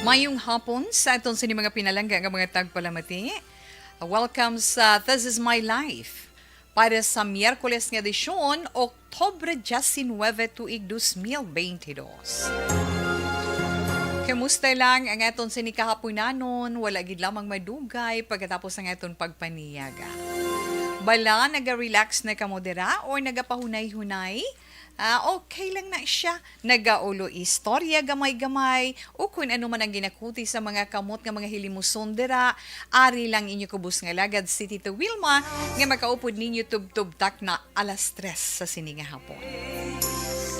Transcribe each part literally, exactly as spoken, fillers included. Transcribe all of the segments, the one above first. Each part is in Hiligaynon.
Mayong hapon sa aton sini mga pinalangga nga mga tagpalamati. Welcome sa This Is My Life para sa Miyerkules nga edisyon, Oktubre diecinuebe, tuig dos mil bentidós. Kamusta lang ang aton sini kahaponanon? Wala gid lamang madugay pagkatapos ang aton pagpaniyaga. Bala, naga-relax na kamo dira or nagapahunay-hunay? Ah, okay lang na siya. Nagaulo istorya gamay-gamay o kung ano man ang ginakuti sa mga kamot nga mga hilimuson dira. Ari lang inyo kubos nga lagad, si Tita Wilma, nga makaupod ninyo tubtob takna alas tres sa sini nga hapon.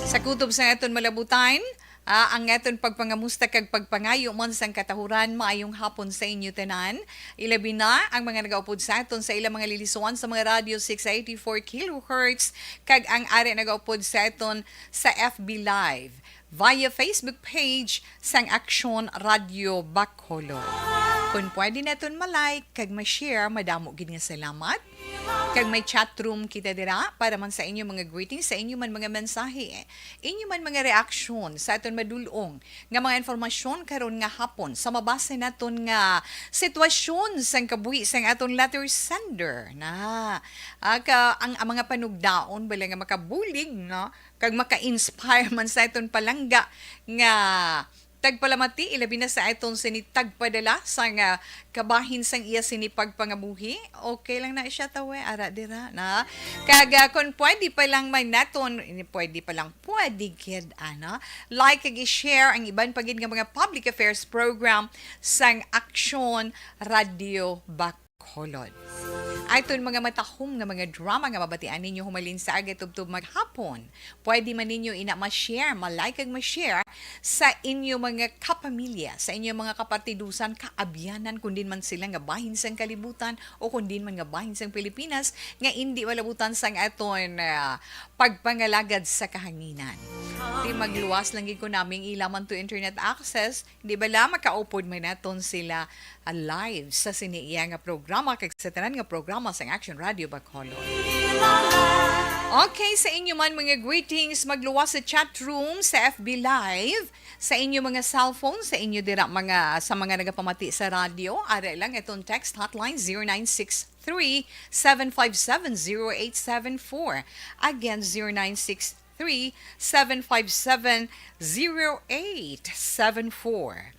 Sa kutob sa aton malabutan, ah, ang aton pagpangamusta kag pagpangayo man sang katahuran, maayong hapon sa inyo tanan. Ilabi na ang mga nagaupod sa aton sa ilang mga lilisuan sa mga radio six eighty-four kilohertz, kag ang ari nagaupod sa aton sa F B Live via Facebook page sang Aksyon Radio Bacolod. Kung pwede naton ma-like kag ma-share, madamo gid nga salamat. Kag may chat room kita dira para man sa inyo mga greetings, sa inyo man mga mensahe, inyo man mga reaksyon sa aton madulong nga mga informasyon karon nga hapon sa mabasa naton nga sitwasyon sang kabuhi sang aton letter sender na, ah, ka, ang, ang mga panugdaon bala nga makabulig, no, kag maka-inspire man sa aton palangga nga tagpalamati, ilabi na sa aton sini tagpadala sang, ah, kabahin sang iya sini pagpangabuhi. Okay lang na siya, tawe, ara dira na. Kag, ah, kung pwede pa lang man naton, ini pwede pa lang, pwede gid, ano, like kag i-share ang iban pa gid nga mga public affairs program sang Aksyon Radio Bacolod. Aton mga matahom nga mga drama nga mabatian ninyo humalin sa aga tubtob maghapon. Pwede man ninyo ina ma-share, ma-like kag ma-share sa inyo mga kapamilya, sa inyo mga kapartidusan, kaabyanan, kung din man sila nga bahin sang kalibutan o kung din man nga bahin sang Pilipinas nga indi malabutan sang aton, ah, pagpangalagad sa kahanginan. Di magluwas lang gid ko naming ila man to internet access, di bala makaupod man naton sila, ah, live sa sini iya nga programa kag sa tanan nga programa sang Action Radio Bacolod. Okay, sa inyo man mga greetings, magluwas sa chat room sa F B Live, sa inyo mga cellphone, sa inyo dira mga, sa mga nagapamati sa radyo, ara lang itong text hotline zero nine six three, seven five seven, zero eight seven four. Again, zero nine six three, seven five seven, zero eight seven four.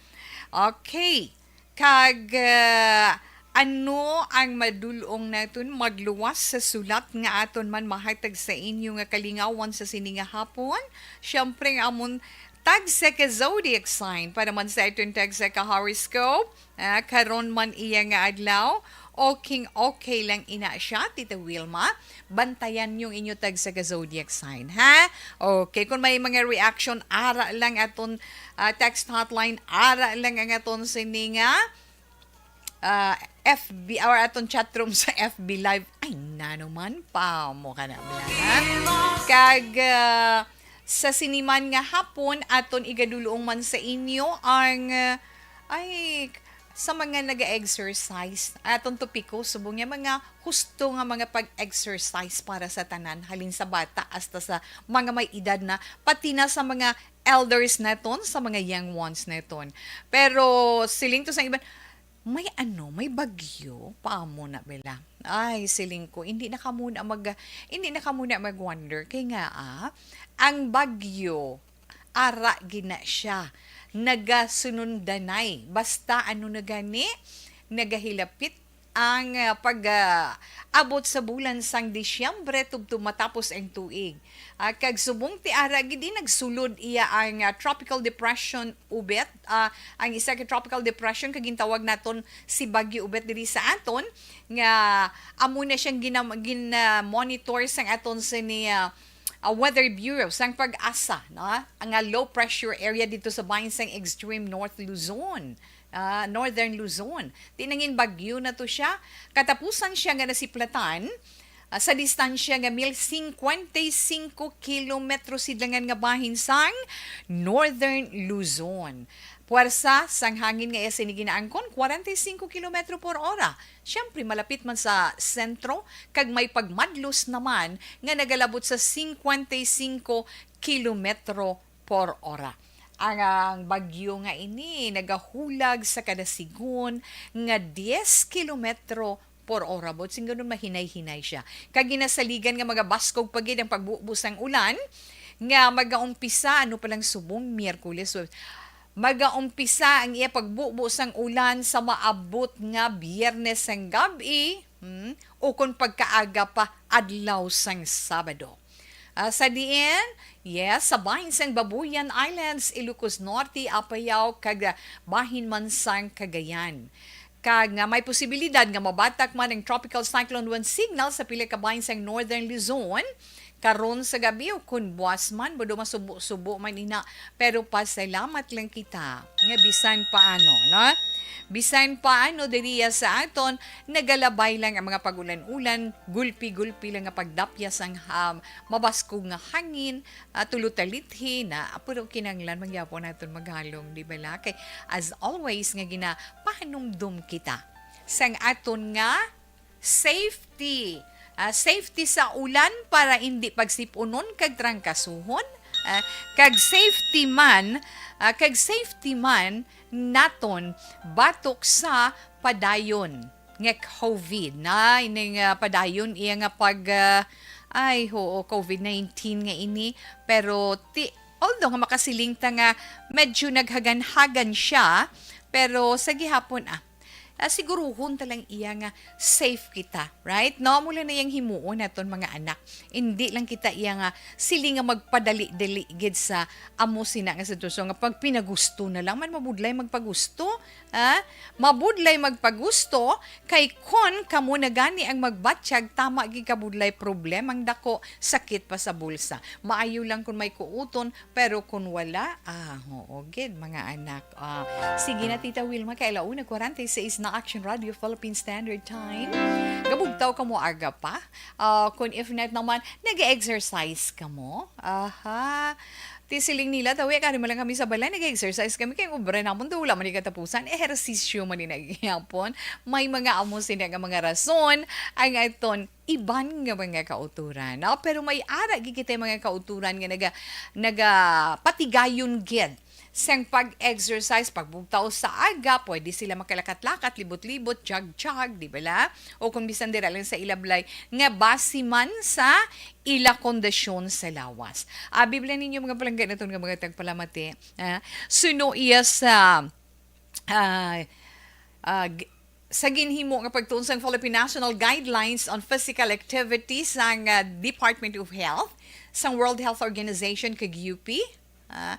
Okay. Kag, ah, ano ang madulong naton magluwas sa sulat nga aton man mahatag sa inyo nga kalingawan sa sini nga hapon? Siyempre, ang amon tagsa ka zodiac sign para man sa aton tagsa ka horoscope. Ah, karon man iya nga adlaw, okay, okay lang ina siya, Tita Wilma. Bantayan yung inyo tagsa ka zodiac sign, ha? Okay, kung may mga reaction, ara lang aton, ah, text hotline, ara lang ang aton sini nga, ah, F B or aton chat room sa F B Live. Ay, nano man pa mo ka na, bla, ha? Kag, ah, sa sini man nga hapon, aton igadulong man sa inyo ang, ah, ay, sa mga naga-exercise. Aton topiko, subong niya, mga husto nga mga pag-exercise para sa tanan, halin sa bata hasta sa mga may edad na, pati na sa mga elders naton, sa mga young ones naton. Pero siling to sa iban, may ano, may bagyo, paamo na bala. Ay, siling ko, hindi na kamo na mag, hindi na kamo na mag-wonder. Kay nga, ah, ang bagyo, ara gina siya. Nagasunundanay. Basta ano na gani, nagahilapit ang, ah, pag, ah, abot sa bulan sang Disyembre tubtob matapos ang tuig. Ah, kag subong ti ara gid nagsulod iya ang, ah, Tropical Depression Ubet, ah, ang isa ka tropical depression kag gintawag naton si Bagyo Ubet diri sa aton, nga amo na siyang gina-, gina-monitor sang aton sini, ah, ah, Weather Bureau sang PAGASA, no? Ang, ah, low pressure area dito sa bahin sang extreme North Luzon, ah, Northern Luzon. Ti nangin bagyo na to siya. Katapusan siya nga nasiplatan, ah, sa distansya nga mil cincuenta y cinco kilometro sidlangan nga bahin sang Northern Luzon. Puwersa sang hangin nga iya sini ginaangkon, kwarenta y cinco kilometro por ora. Siyempre, malapit man sa sentro, kag may pagmadlos naman nga nagalabot sa cincuenta y cinco kilometro por ora. Ang, ang bagyo nga ini nagahulag sa kada sigon nga diyes kilometro por ora, buot silingon mahinay-hinay siya. Kag ginasaligan nga magabaskog pa gid ang pagbubo sang ulan nga magaumpisa, ano pa lang, subong Miyerkules, Huwebes. Magaumpisa ang iya pagbubo sang ulan sa maabot nga Biyernes sang gab-i, hmm, o kon pagkaaga pa adlaw sang Sabado. Ah, sa diin, yes, sa bahin sang Babuyan Islands, Ilocos Norte, Apayao, kag, ah, bahin man sang Cagayan. Kag nga may posibilidad nga mabatak man ang Tropical Cyclone One signal sa pila ka bahin sang Northern Luzon karon sa gab-i, o kon buas man, budo masubo-subo man ina. Pero pasalamat lang kita nga bisan paano, no? Bisan paano diriya sa aton, nagalabay lang ang mga pag-ulan-ulan, gulpi-gulpi lang nga pagdapyas sang, um, mabaskog nga hangin, ah, tulutalithi na, pero kinahanglan man gyapon naton maghalong, di ba la? Kay as always nga ginapahanumdom kita sang aton nga safety. Ah, safety sa ulan para indi pagsip-unon kag trangkasuhon, ah, kag safety man, ah, kag safety man naton batok sa padayon nga covid na ining, ah, padayon iya nga pag, ah, ay, oo, covid nineteen nga ini. Pero ti-, although nga makasiling ta nga medyo naghaganhagan siya, pero sa gihapon, ah, ah, siguruhon ta lang iya nga safe kita, right? No, mula na yang himuon naton mga anak. Hindi lang kita iya nga siling nga magpadali-dali gid sa amo sina nga sitwasyon nga pag pinagusto na lang man mabudlay magpagusto, ha? Mabudlay magpagusto kay kon kamo na gani ang magbatyag, tama gid kabudlay, problemang dako, sakit pa sa bulsa. Maayo lang kung may kuuton, pero kung wala, ah, oo gid, mga anak. Ah, sige na, Tita Wilma, kay alauna kwarenta y seis na Action Radio Philippine Standard Time. Gabugtaw kamo aga pa. Ah, kung if not naman, nag-exercise kamo. Aha. Ti siling nila, "Tawi, kari man lang kami sa balay, nag-exercise kami, kay obra namon daw wala man ni katapusan, ehersisyo man ni naghihapon." May mga amo sini nga mga rason ang aton iban nga mga kautoran, no? Pero may ara gid kita mga kautoran nga naga-, nagapatigayon gid sang pag-exercise, pagbugtaw sa aga, pwede sila makalakat-lakat, libot-libot, jog-jog, di ba la? O kung bisan dira lang sa ilablay, nga basi man sa ila kondisyon sa lawas. Ah, Biblia ninyo, mga palangga naton nga mga tagpalamati, ah, suno iya sa, ah, ah, g-, sa ginhimo nga pagtuon sang Philippine National Guidelines on Physical Activity sang, ah, Department of Health, sang World Health Organization kag U P, ah,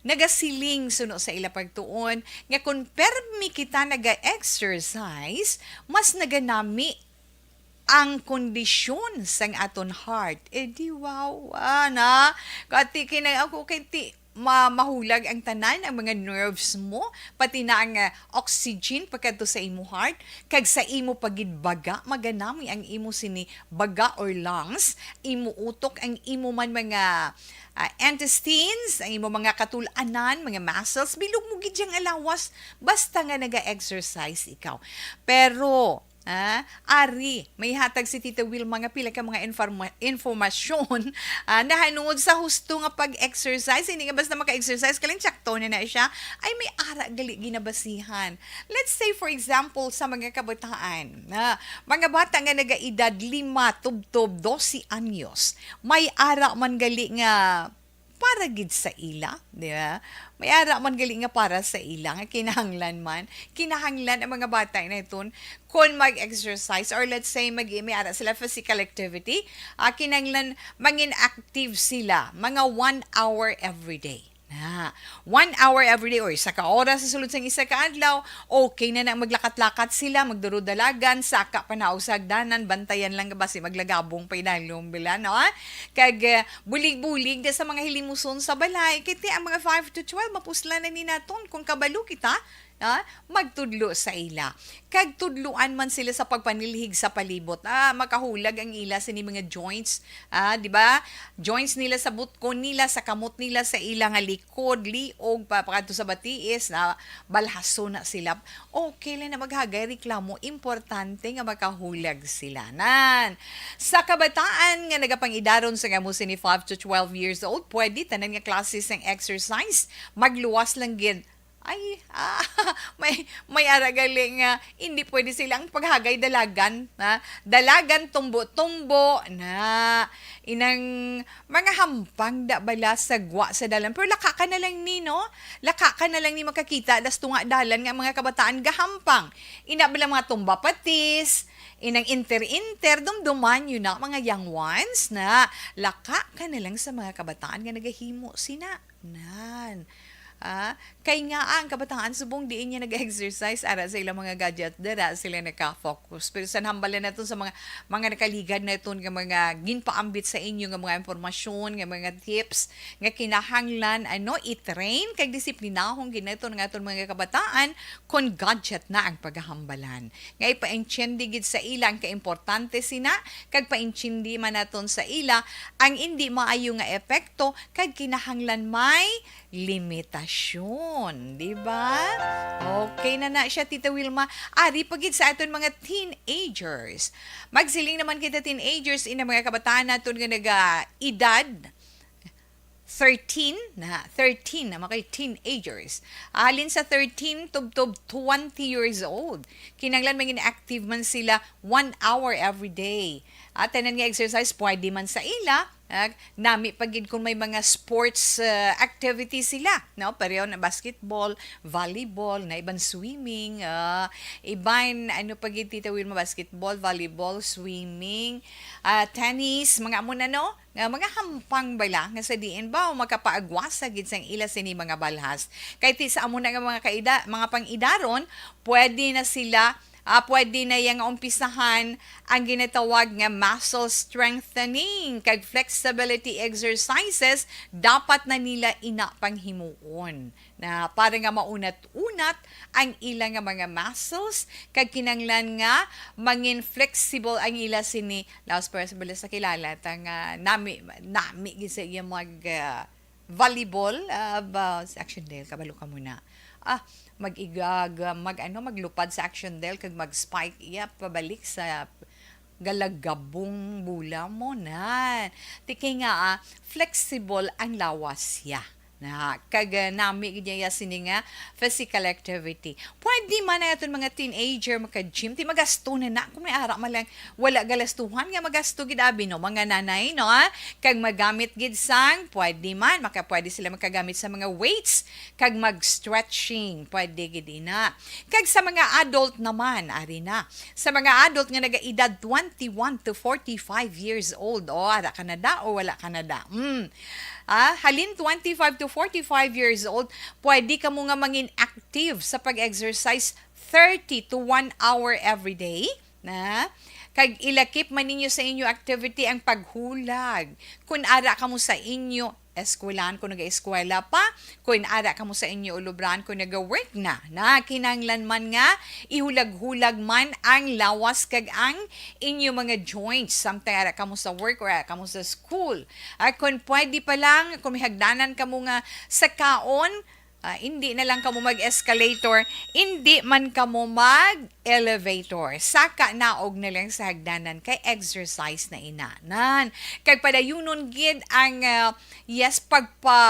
nagasiling suno sa ila pagtuon nga kung permi kita naga-exercise, mas naganami ang kondisyon sang aton heart. Eh, di wow, ah, na? Kati kinay ako kay ti ma-, mahulag ang tanan, ang mga nerves mo, pati na ang, ah, oxygen pagkadto sa imo heart, kag sa imo pa gid baga, maganami ang imo sini baga or lungs, imo utok, ang imo man mga, ah, intestines, ang imo mga katul-anan, mga muscles, bilog mo gid yang alawas, basta nga naga-exercise ikaw. Pero, ah, ari, may hatag si Tita Wilma nga pila ka mga informa-, informasyon, ah, nahanungod sa husto nga pag-exercise. Hindi nga basta maka-exercise ka lang, tsakto na na siya. Ay, may ara gali ginabasihan. Let's say, for example, sa mga kabataan, ah, mga bata nga nagaedad lima tubtob dose anyos, may ara man gali nga para gid sa ila, di ba? May ara man gali nga para sa ila, nga kinahanglan man, kinahanglan ang mga bata naton kon mag-exercise, or let's say, mag-, may ara sila physical activity, ah, kinahanglan mangin active sila, mga one hour every day. Na, one hour every day, or isa ka oras sa sulod sang isa ka adlaw, okay na na maglakat-lakat sila, magduro-dalagan, saka panaog sa hagdanan, bantayan lang nga basi maglagabong pa idalom, bila, no? Kag, eh, bulig-bulig da sa mga hilimuson sa balay, kay ti ang mga five to twelve, mapuslan na ni naton. Kung kabalo kita, ah, magtudlo sa ila. Kag tudloan man sila sa pagpanilhig sa palibot. Ah, makahulag ang ila sini mga joints. Ah, di ba? Joints nila sa butkon nila, sa kamot nila, sa ila nga likod, liog, pa, pakadto sa batiis, na balhason na sila. Okay lang na maghagay reklamo. Importante nga makahulag sila. Nan, sa kabataan nga nagapangidaron sa nga mo sini five to twelve years old, pwede tanan nga klase sang exercise. Magluwas lang gid. Ay, ah, may, may ara gali nga hindi pwede sila ang paghagay dalagan, ha? Dalagan, tumbo-tumbo, na inang mga hampang da bala sa gwa sa dalan. Pero laka ka na lang ni, no? Laka ka na lang ni makakita das tunga dalan nga mga kabataan gahampang. Ina bala mga tumba patis, inang inter-inter, dumduman yun na mga young ones na laka ka na lang sa mga kabataan nga nagahimo sina. Nan. Ah, kay nga ang kabataan subong diin niya nag-exercise ara sa ilang mga gadget, dira sila naka-focus. Pero sa hambalan naton sa mga, mga nakaligad naton nga mga ginpaambit sa inyo nga mga impormasyon, nga mga tips nga kinahanglan, ano, i-train kag disiplinahon gid naton nga aton mga kabataan kon gadget na ang pagahambalan. Nga ipaintindi gid sa ila ang kaimportante sina, kag paintindi man naton sa ila ang indi maayo nga epekto kag kinahanglan may limitasyon, di ba? Okay na na siya, Tita Wilma. Ari pa gid sa aton mga teenagers. Magsiling naman kita teenagers, ina mga kabataan naton nga naga-edad thirteen na, thirteen na, mga teenagers. Halin sa thirteen tubtob twenty years old. Kinanglan mangin active man sila one hour every day. At tanan nga exercise, pwede man sa ila. Ah, nami pa gid kung may mga sports, ah, activity sila, no? Pareho na basketball, volleyball, na iban swimming, ah, iban, ano pa gid, Tita Wilma, basketball, volleyball, swimming, ah, tennis, mga amo na, no? Nga mga hampang bala nga sa diin ba o makapaagwasa gid sang ila sini mga balhas. Kay ti sa amo na nga mga kaida, mga pangidaron, pwede na sila, ah, pwede na yang umpisahan ang ginatawag nga muscle strengthening kag flexibility exercises. Dapat na nila ina panghimuon na para nga maunat-unat ang ila nga mga muscles, kag kinanglan nga mangin flexible ang ila sini. Laos, pero sa bala sa kilala ta nga nami, nami gid sa iya mag, ah, volleyball, ah, ba, sa Action Dale, kabalo ka muna. Ah, mag-igag, mag, ano, maglupad sa Action Dale, kag mag-spike iya pabalik sa galagabong bola mo na. Ti kay nga, ah, flexible ang lawas siya. Na, kag, ah, nami gid niya sini nga physical activity. Pwede man ang aton mga teenager maka-gym. Ti magasto na na. Kung may ara man lang, wala galastuhan nga magasto gid abi, no, mga nanay, no, ah? Kag magamit gid sang, pwede man, maka, pwede sila makagamit sa mga weights, kag mag-stretching. Pwede gid ina. Kag sa mga adult naman, ari na. Sa mga adult nga nagaedad twenty-one to forty-five years old, o, ara ka na da o wala ka na da? Mm. Ah, halin twenty-five to forty-five years old, pwede kamo nga mangin active sa pag-exercise thirty to one hour every day, na? Kag ilakip man ninyo sa inyo activity ang paghulag. Kun ara kamo sa inyo eskwelahan, kung nag-eskwela pa, kung ara kamo sa inyo ulubrahan, kung naga-work na, na kinahanglan man nga ihulag-hulag man ang lawas kag ang inyo mga joints. Samtang ara kamo sa work or ara kamo sa school. Ay, kung pwede pa lang, kung may hagdanan kamo nga sakaon, ah, hindi na lang kamo mag-escalator, hindi man kamo mag-elevator. Saka naog na lang sa hagdanan kay exercise na ina. Nan, kag padayunon gid ang, ah, yes, pagpabaskog,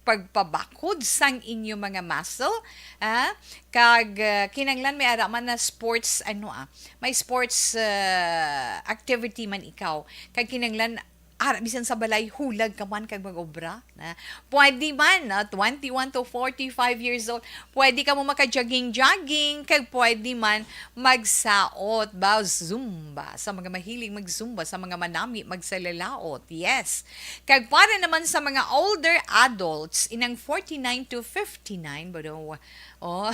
pagpabakod sang inyo mga muscle, ah, kag, ah, kinanglan may ara man na sports, ano, ah, may sports, ah, activity man ikaw, kag kinanglan ara, bisan sa balay, hulag ka man kag mag-obra, na pwede man, na twenty-one to forty-five years old, pwede ka mo maka-jogging-jogging, kag pwede man magsaot ba, Zumba, sa mga mahilig mag-Zumba, sa mga manami magsalalaot. Yes. Kag para naman sa mga older adults, inang forty-nine to fifty-nine, ba daw? Oh.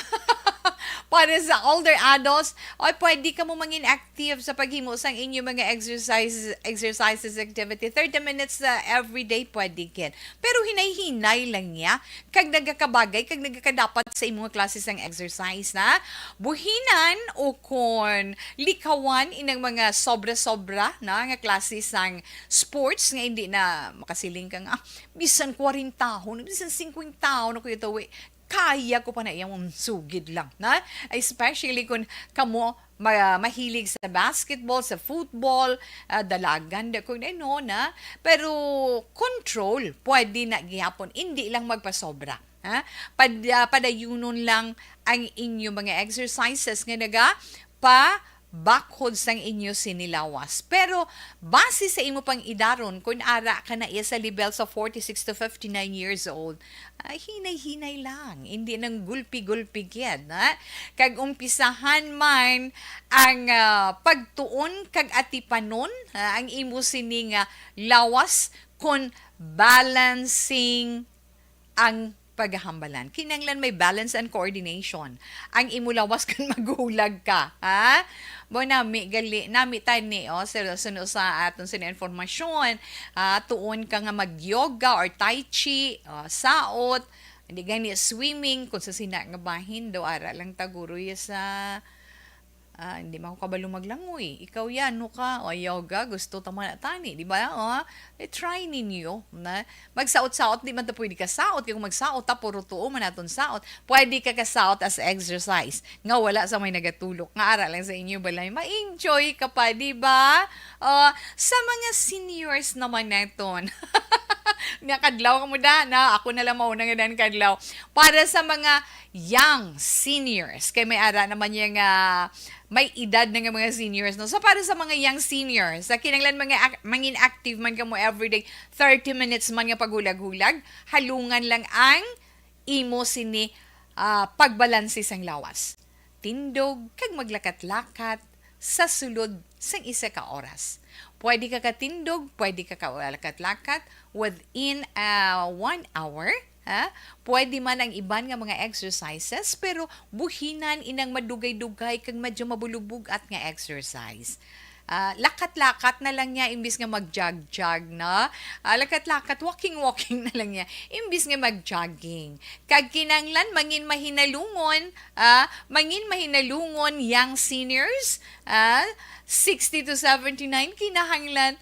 Para sa older adults, ay pwede ka mo mangin active sa paghimo sang inyo mga exercise, exercises, activity thirty minutes, ah, every day, pwede gid. Pero hinay-hinay lang niya. Kag nagakabagay, kag nagakadapat sa imong klase sang exercise, na buhinan o kon likawan inang mga sobra-sobra na nga klase sang sports nga hindi na makasiling ka nga, "Ah, bisan kwarenta hon, bisan singkwenta hon ako ito, eh, kaya ko pa na iyang sugid lang," na? Especially kung kamo ma-, mahilig sa basketball, sa football, ah, dalagan, da ko na, no, na? Pero control, pwede na gihapon, hindi lang magpasobra, ha? Pad-, ah, padayunon lang ang inyo mga exercises nga naga pa bakhod sang inyo sinilawas. Pero base sa imo pang idaron, kung ara ka na iya sa level sa forty-six to fifty-nine years old, ay, hinay-hinay lang. Hindi nang gulpi-gulpi gid, ha? Kag umpisahan man ang, ah, pagtuon kag atipanon, ha, ang imo sini nga lawas kon balancing ang paghambalan. Kinahanglan may balance and coordination ang imo lawas kan maghulag ka, ha? Mo nami gali, nami tani, oh, sa suno sa aton sini informasyon, ah, tuon ka nga mag-yoga or tai chi, oh, saot, hindi gani swimming, kung sa sina nga bahin daw, ara lang taguroy sa, ah, hindi man ko kabalo maglangoy. Ikaw yan, no ka? O, yoga, gusto ta man tani, di ba? Oh, eh, try ninyo, na magsaot-saot, di man ta pwede ka saot, kay kung magsaot ta, puro tuo man naton saot. Pwede ka kasaot as exercise, nga wala sa may nagatulok, nga ara lang sa inyo balay. Ma-enjoy ka pa, di ba? Oh, sa mga seniors naman naton. Nga kadlaw ka mo da, na ako na lang mauna nga dan kadlaw. Para sa mga young seniors, kay may ara naman niya nga may edad na nga mga seniors, no? So, para sa mga young seniors, sa kinahanglan mga ac-, mangin active man kamo everyday, thirty minutes man nga paghulag-hulag, halungan lang ang imo sini, ah, pagbalanse sang lawas. Tindog kag maglakat-lakat sa sulod sang isa ka oras. Pwede ka katindog, pwede ka kalakat-lakat within, ah, one hour, ha? Pwede man ang iban nga mga exercises, pero buhinan inang madugay-dugay kag medyo mabulubog-at nga exercise. Ah, lakat-lakat na lang niya imbis nga mag-jog-jog, no? Ah, lakat-lakat, walking-walking na lang niya imbis nga mag-jogging. Kag kinahanglan mangin mahinalungon, ah, mangin mahinalungon young seniors, ah, sixty to seventy-nine, kinahanglan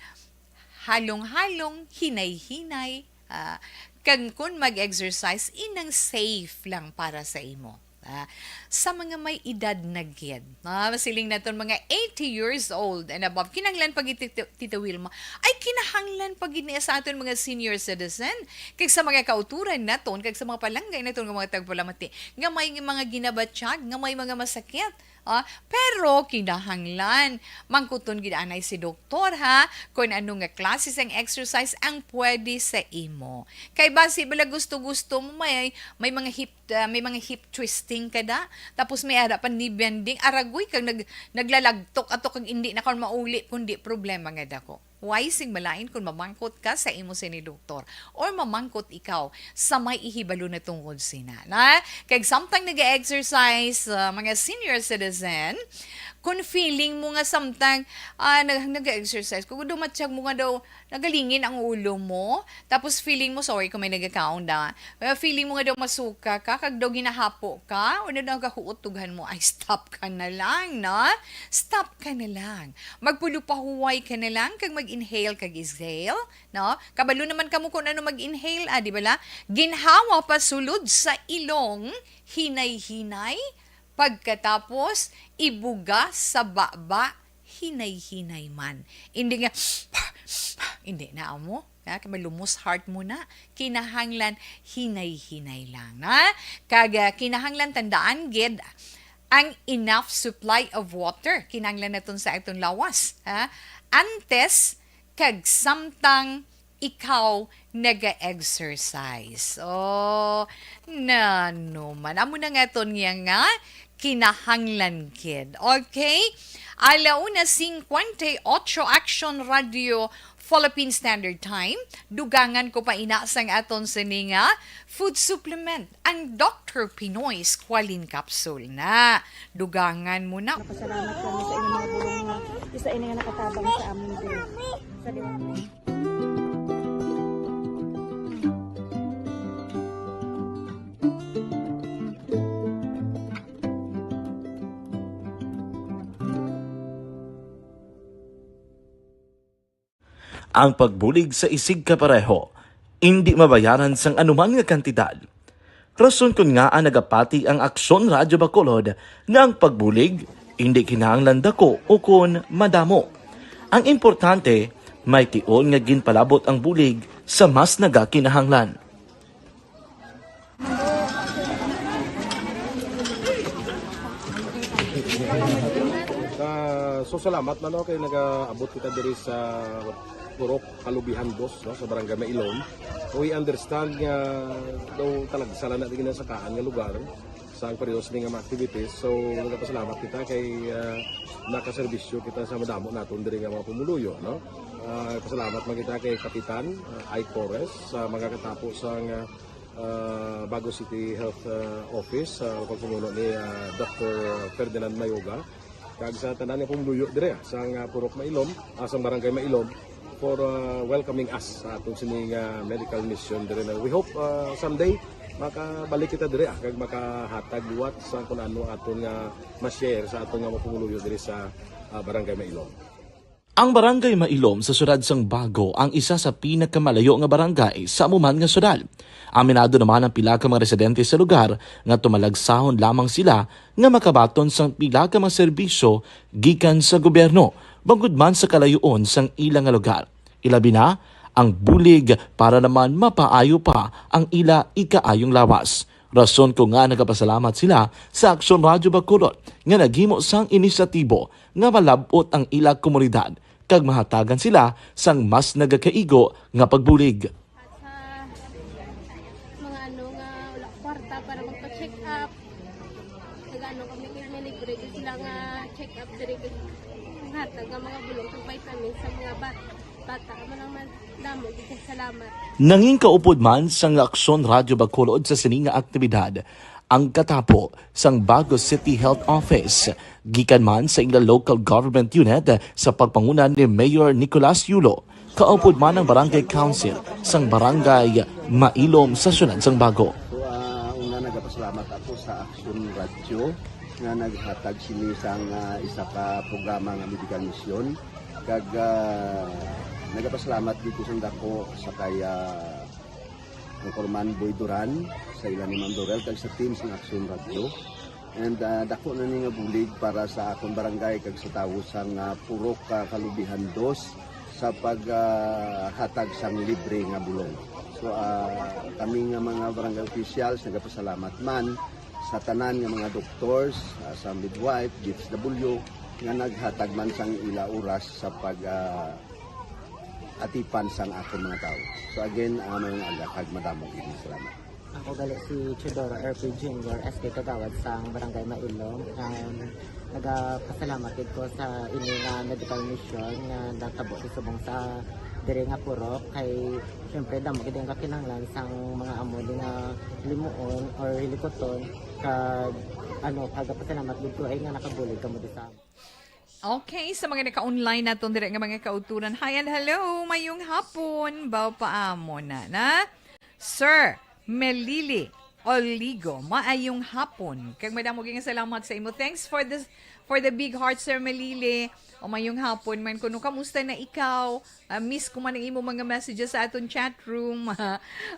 halong-halong, hinay-hinay, ah, kag kun mag-exercise, inang safe lang para sa imo. Ah, sa mga may edad na gid, ah, masiling naton mga eighty years old and above, kinahanglan pa gid, Tita, Tita Wilma, ay kinahanglan pa gid niya sa aton mga senior citizen, kag sa mga kauturan naton, kag sa mga palanggay naton nga mga tagpalamati, nga may mga ginabatyag, nga may mga masakit. Ah, pero kinahanglan mangkuton gid anay si doktor, ha, kung ano nga klase sang exercise ang pwede sa imo. Kay basi bala gusto-gusto mo may, may mga hip, ah, may mga hip twisting ka da, tapos may ara pa ni bending, aragoy kag nag-, naglalagtok ato kag indi na ka mauli, kundi problema nga dako. Way sing malain kung mamangkot ka sa imo sini doktor or mamangkot ikaw sa may ihibalo na tungod sina, na? Kag samtang nag-exercise, ah, mga senior citizen, kung feeling mo nga samtang, ah, nag-, nag-exercise, kung dumatyag mo nga daw, nagalingin ang ulo mo, tapos feeling mo, sorry kung may nagakaon na, ah, feeling mo nga daw masuka ka, kag daw ginahapo ka, o na nagahuot dughan mo, ay, stop ka na lang, no? Stop ka na lang. Magpulupahuway ka na lang, kag mag-inhale, kag exhale, no? Kabalo naman kamo kung ano mag-inhale, ah, di ba la? Ginhawa pasulod sa ilong, hinay-hinay, pagkatapos, ibuga sa baba, hinay-hinay man. Hindi nga, hindi na amo. Ha? Kay malumos heart mo na. Kinahanglan hinay-hinay lang, ha? Kag, ah, kinahanglan tandaan gid ang enough supply of water. Kinahanglan naton sa aton lawas, ha? Antes kag samtang ikaw naga-exercise. Oh, nano man. Amo na nga ton niya nga kinahanglan gid. Okay? Ala una cincuenta y ocho, Action Radio Philippine Standard Time, dugangan ko pa ina sang aton sini nga food supplement, ang Doctor Pinoy Squalene Capsule na. Dugangan mo na. Pasalamat kami sa inyong mga bulong nga isa ini nga nakatabang sa amon diri. Sa Ang pagbulig sa isigkapareho indi mabayaran sang anuman nga kantidad. Rason kon ngaa nagapati ang Aksyon Radyo Bacolod nga ang pagbulig indi kinahanglan daku ukon madamo. Ang importante, may tion nga ginpalabot ang bulig sa mas nagakinahanglan. Ah, so salamat man, no, kay nagaabot kita diri sa Purok Kalubihan Dos, no, sa Barangay Mailom. We understand nga daw talagsa lang na di ginasakaan nga lugar sa ang pareho sini nga mga activities. So nagapasalamat kita kay ah, nakaserbisyo kita sa madamo naton diri nga mga pumuluyo, no. Ah, pasalamat man kita kay Kapitan ah, Ike Torres sa mga katapo sa nga ah, Bago City Health ah, Office sa pagpamuno ni ah, Doctor Ferdinand Mayoga, kag sa tanan nga pumuluyo dire ah, sa nga Purok Mailom, ah, sa Barangay Mailom, for ah, welcoming us sa aton sini nga medical mission dire na. We hope ah, someday makabalik kita dire ah, kag makahatag liwat sa kung ano aton nga ma-share sa aton nga mga pumuluyo dire sa ah, Barangay Mailom. Ang Barangay Mailom sa siyudad sang Bago ang isa sa pinakamalayo nga barangay sa amo man nga siyudad. Aminado naman ang pila ka mga residente sa lugar nga tumalagsahon lamang sila nga makabaton sang pila ka mga serbisyo gikan sa gobyerno, bangod man sa kalayuon sang ila nga lugar. Ilabi na, ang bulig para naman mapaayo pa ang ila ikaayong lawas. Rason ko nga nagapasalamat sila sa Aksyon Radyo Bacolod nga naghimo sang inisyatibo nga malab-ot ang ila komunidad kag mahatagan sila sang mas nagakaigo nga pagbulig. Sa mga ano nga wala kwarta para magpa-check up, nag-ano kami kay may libre gyud sila nga check up diri kay hatag nga mga bulong kag vitamins sa mga ba- bata. Amo lang man damo gyud kay salamat. Nangin kaupod man sang Aksyon Radyo Bacolod sa sini nga aktibidad ang katapo sang Bago City Health Office gikan man sa ila local government unit sa pagpanguna ni Mayor Nicolas Yulo, kaupod man ang Barangay Council sang Barangay Mailom sa siyudad sang Bago. So, ah, una, nagapasalamat ako sa Aksyon Radyo nga naghatag sini sang ah, isa ka programa nga medical mission, kag ah, nagapasalamat gid ko sang dako sa kay ah, Anchorman Boy Duran, sa ila ni Ma'am Dorel, kag sa team sang Aksyon Radyo. And ah, dako na ni nga bulig para sa akon barangay kag sa tawo sang ah, Purok ah, Kalubihan Dos sa paghatag sang libre nga bulong. So ah, kami nga mga barangay officials nagapasalamat man sa tanan nga mga doctors, ah, sa midwife, D S W, nga naghatag man sang ila oras sa pag ah, atipan sang akon mga tawo. So again, ah, maayong aga kag madamo gid nga salamat. Ako gali si Teodoro R P Junior, S K Kagawad sang Barangay Mailom. Um, nagapasalamat gid ko sa ini nga medical mission nga natabo sa subong sa diri nga purok kay siyempre damo gid ang kakinahanglan sang mga amo di nga limuon or hilikuton kag ano kagapasalamat gid ko ay nga nakabulig kamo di sa Okay, sa mga naka-online naton diri nga mga kauturan. Hi and hello, mayong hapon. Baw paamo na na. Sir Melili Oligo, maayong hapon. Kag madamo gyud nga salamat sa imo. Thanks for the for the big heart, Sir Melili. O mayong hapon man kuno, kamusta na ikaw? Ah, miss ko man ang imo mga messages sa aton chat room.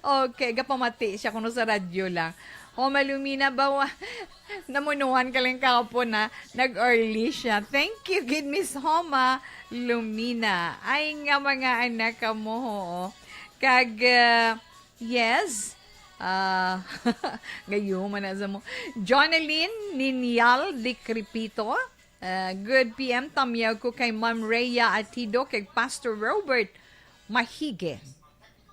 Okay, gapamati siya kuno sa radyo lang. Homa Lumina ba wa-, namunuhan ka lang kahapon na nag-early siya. Thank you gid, Miss Homa Lumina. Ay nga mga anak ka mo, ho. Kag, ah, yes, ah, gayuma na sa mo. Jonalyn Ninyal de Crepito, ah, good P M, tamyaw ko kay Ma'am Rhea Atido, kag Pastor Robert Mahige.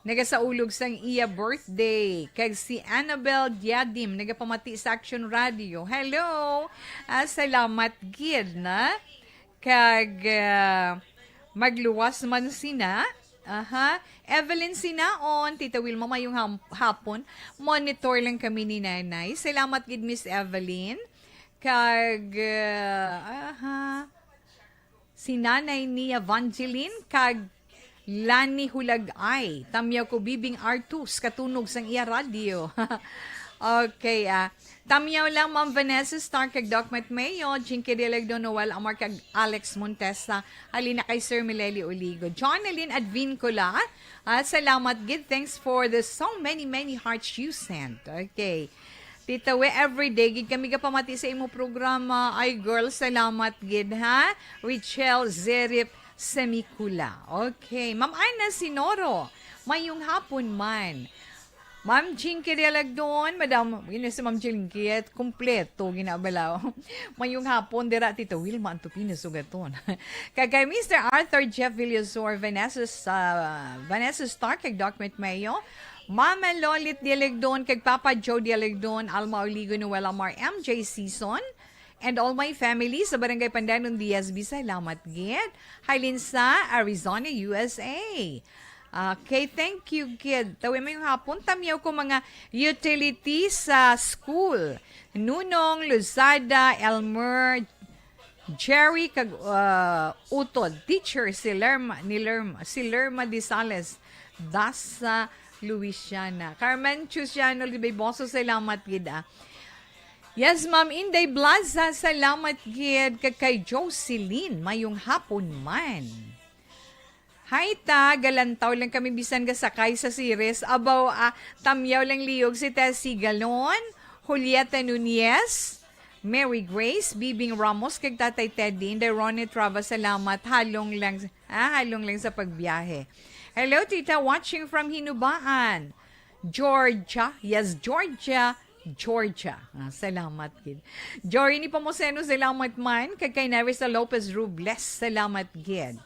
Nagasaulog sang iya birthday kag si Annabel Diadim nagapamati sa Action Radio. Hello! Ah, salamat gid na. Kag ah, magluwas man sina. Aha. Evelyn Sinaon, Tita Wilma, mayong ham-, hapon. Monitor lang kami ni Nanay. Salamat gid, Miss Evelyn. Kag, ah, aha. Si Nanay ni Evangeline, kag Lani Hulagay. Tamyaw ko, Bibing Artus, katunog sang iya radyo. Okay, ah. Tamyaw lang, Ma'am Vanessa Stark, kag Doc Matt Mayo, Jinky Dialagdon, Noel Amar, kag Alex Montesa. Halin na kay Sir Mileli Oligo. Jonalyn Advincula, ah, salamat gid. Thanks for the so many, many hearts you sent. Okay. Tita We, everyday gid kami gapamati sa imo programa. Ay, girl, salamat gid, ha? Richelle Zerip Semicula. Okay. Ma'am Ana Sinoro, mayong hapon man. Ma'am Jinky Dialagdon, Madam, yun si Ma'am Jinky, at kumpleto, ginabalaw. Mayong hapon, dira, Tita Wilma, ang tupina sugaton. Kag kay Mister Arthur Jeff Villasor, Vanessa, sa Vanessa Stark, kag Doc Matt Mayo, Mama Lolit Dialagdon, kag Papa Joe Dialagdon, Alma Oligo, Noel Amar, M J Season, and all my family sa Barangay Pandanon, D S B. Salamat gid. Halin sa Arizona, U S A. Okay, thank you, kid. Tawi mo yung hapon. Tamyaw ko mga utilities sa school. Nunong, Luzada, Elmer, Jerry, kag, uh, Utod. Teacher, si Lerma, ni Lerma, si Lerma Disales, Dasa, Luisiana. Carmen Chusiano Libeboso, salamat gid, ah. Yes, Ma'am Inday Blaza, salamat gid. Kag kay Jocelyn, mayong hapon man. Hi ta, galantaw lang kami bisan gasakay sa Ceres. Abaw, ah, tamyaw lang liyog si Tessie Galon, Julieta Nunez, Mary Grace, Bibing Ramos, kag Tatay Teddy, Inday Ronnie Trava, salamat. Halong lang, ah, halong lang sa pagbiyahe. Hello, Tita, watching from Hinubaan, Georgia. Yes, Georgia. Georgia. Ah, salamat gid. Jory ni Pomoseno, salamat man. Kag kay Nerissa Lopez Rubles, salamat gid.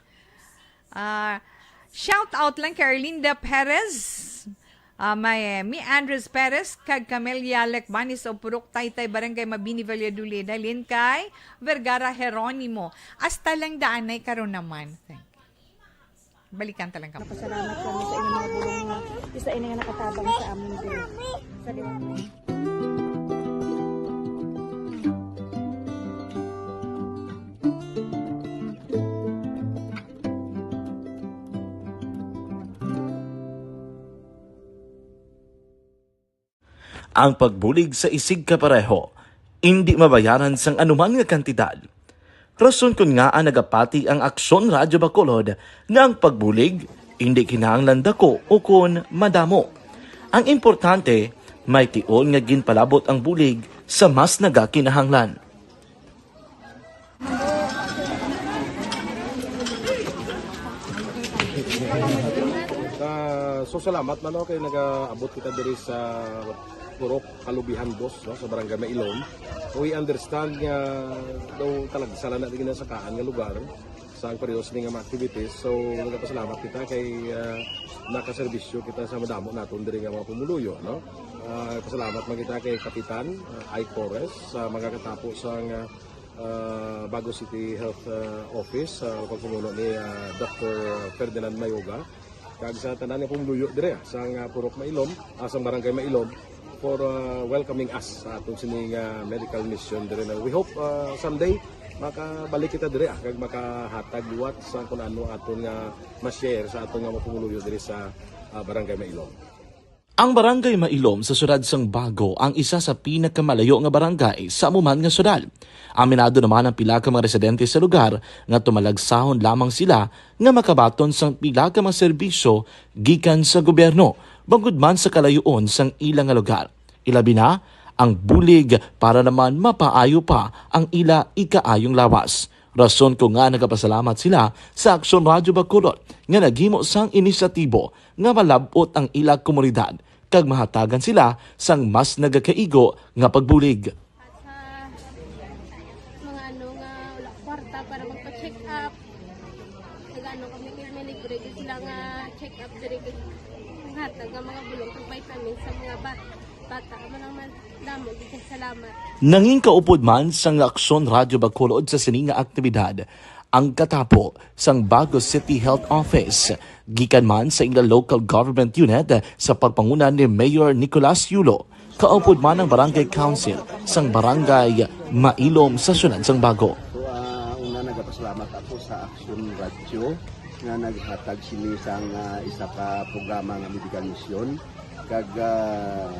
Ah, shout out lang kay Erlinda Perez. Ah, may, mi Andres Perez, kag Camelia Lecbanis of Purok Taytay, Barangay Mabini, Valladolid. Halin kay Vergara Jeronimo. Hasta lang daanay karon naman. Thank you. Balikan ta lang kamo. Pasalamat kami sa inyong mga bulong nga isa ini nga nakatabang sa amin diri. Sa liwanag. Ang pagbulig sa isigkapareho indi mabayaran sang anuman nga kantidad. Rason kon ngaa nagapati ang Aksyon Radyo Bacolod nga ang pagbulig indi kinahanglan dako ukon madamo. Ang importante, may tion nga ginpalabot ang bulig sa mas nagakinahanglan. Ah, so salamat man, no, kay nagaabot kita diri sa Purok Kalubihan, boss, no, sa Barangay Mailom. We understand nga daw talagsa lang na ginasakaan nga lugar sa ang pareho sini nga mga activities. So, nagapasalamat kita kay, ah, nakaserbisyo kita sa madamo naton diri nga mga pumuluyo, no? Ah, pasalamat man kita kay Kapitan, ah, Ike Torres sa magakatapo sa nga, ah, Bago City Health, ah, Office, sa pagpamuno ni, ah, Doctor Ferdinand Mayoga, kag sa tanan nga pumuluyo dire, ah, sa nga Purok Mailom, ah, sa Barangay Mailom, for, ah, welcoming us sa aton sini nga medical mission dire na. We hope, ah, someday makabalik kita dire, ah, kag makahatag liwat sa kung ano aton nga ma-share sa aton nga mga pumuluyo dire sa, ah, Barangay Mailom. Ang Barangay Mailom sa siyudad sang Bago ang isa sa pinakamalayo nga barangay sa amo man nga siyudad. Aminado naman ang pila ka mga residente sa lugar nga tumalagsahon lamang sila nga makabaton sang pila ka mga serbisyo gikan sa gobyerno, bangod man sa kalayoon sang ila nga lugar. Ilabi na ang bulig para naman mapaayo pa ang ila ikaayong lawas. Rason ko nga nagapasalamat sila sa Aksyon Radyo Bacolod nga naghimo sang inisyatibo nga malab-ot ang ila komunidad kag mahatagan sila sang mas nagakaigo nga pagbulig. Sa mga ano nga wala kwarta para magpa-check up, nag-ano kami kay may libre gyud sila nga check up diri, kay hatag nga mga bulong kag vitamins sa mga ba-, bata. Amo nang man-, damo gyud kay salamat. Nangin kaupod man sang Aksyon Radyo Bacolod sa sini nga aktibidad ang katapo sang Bago City Health Office, gikan man sa ila local government unit sa pagpanguna ni Mayor Nicolas Yulo, kaupod man ang Barangay Council sang Barangay Mailom sa siyudad sang Bago. So, ah, una, nagapasalamat ako sa Action Radio nga naghatag sini sang, ah, isa ka programa nga medical mission. Kag, ah,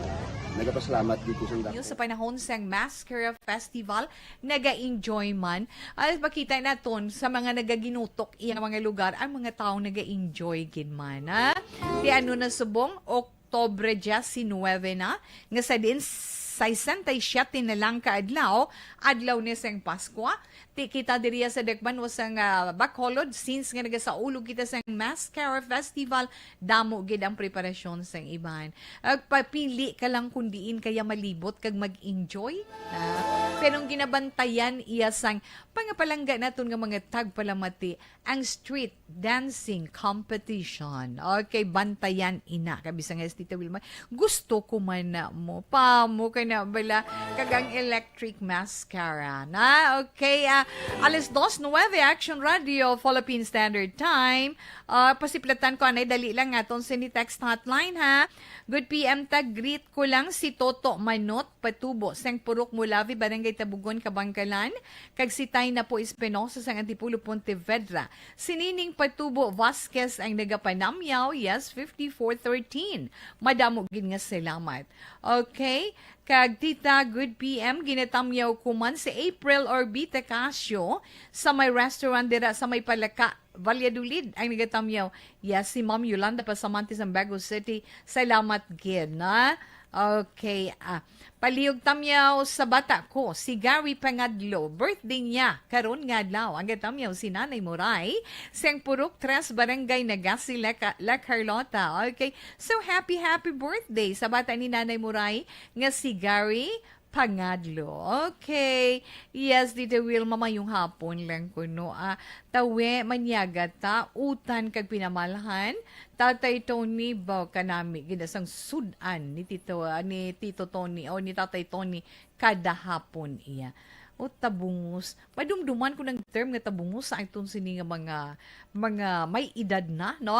nagapasalamat dito sa Yung sa panahon sang Mascara Festival, naga-enjoy man. Ay, pakita naton sa mga nagaginutok iya mga lugar, ang mga tawo naga-enjoy gid man, ha? Ti ano na subong, Oktubre diecinuebe na, nga sa din sesenta y siete na lang ka adlaw, adlaw ni sang Paskwa. Ti kita diriya sa Dakbanuas sang, ah, Bacolod, since nga nagasaulog kita sang Mascara Festival, damo gid ang preparasyon sang iban. Ag papili ka lang kung diin kaya malibot kag mag-enjoy. Ah, pero ang ginabantayan iya sang pangapalangga naton nga mga tagpalamati, ang street dancing competition. Okay, bantayan ina. Kabi sa nga si Tita Wilma, gusto ko man na mo. Pa mo ka na bala. Kag ang electric mascara. Na, okay. Ah, alas dos nuebe, Action Radio, Philippine Standard Time. Ah, pasiplatan ko, anay, dali lang aton sini text hotline, ha. Good P M, tag greet ko lang si Toto Manot Patubo, sang Purok Mulavi, Barangay Tabugon, Kabangkalan, kag si Tay Napo Espinosa, sang Antipolo, Pontevedra. Si Nining Patubo Vasquez ang nagapanamyaw, yes, fifty-four thirteen. Madamo gid nga salamat. Okay? Kag Tita, good P M, ginatamyaw ko man si April Orbita Casio sa may restaurant dira sa may Palaka, Valladolid, ang nagatamyaw. Yes, si Ma'am Yolanda Pasamante sa Bago City. Salamat gid, na? Okay, ah, palihog tamyaw sa bata ko, si Gary Pangadlo. Birthday niya karon nga adlaw. Ang gatamyaw si Nanay Moray, sang Purok Tres, Barangay Nagasi, La Ca-, La Carlota. Okay, so happy, happy birthday sa bata ni Nanay Moray nga si Gary Pangadlo. Okay. Yes, Tita Wilma, mayong hapon lang kuno. Ah, tawe, manyaga ta, utan kag pinamalhan. Tatay Tony, ba kanami, ginasang sudan ni Tito, ah, ni Tito Tony o ni Tatay Tony kada hapon iya. O tabungos. Madumduman ko ng term nga tabungos sa aton sini nga mga, mga may edad na, no?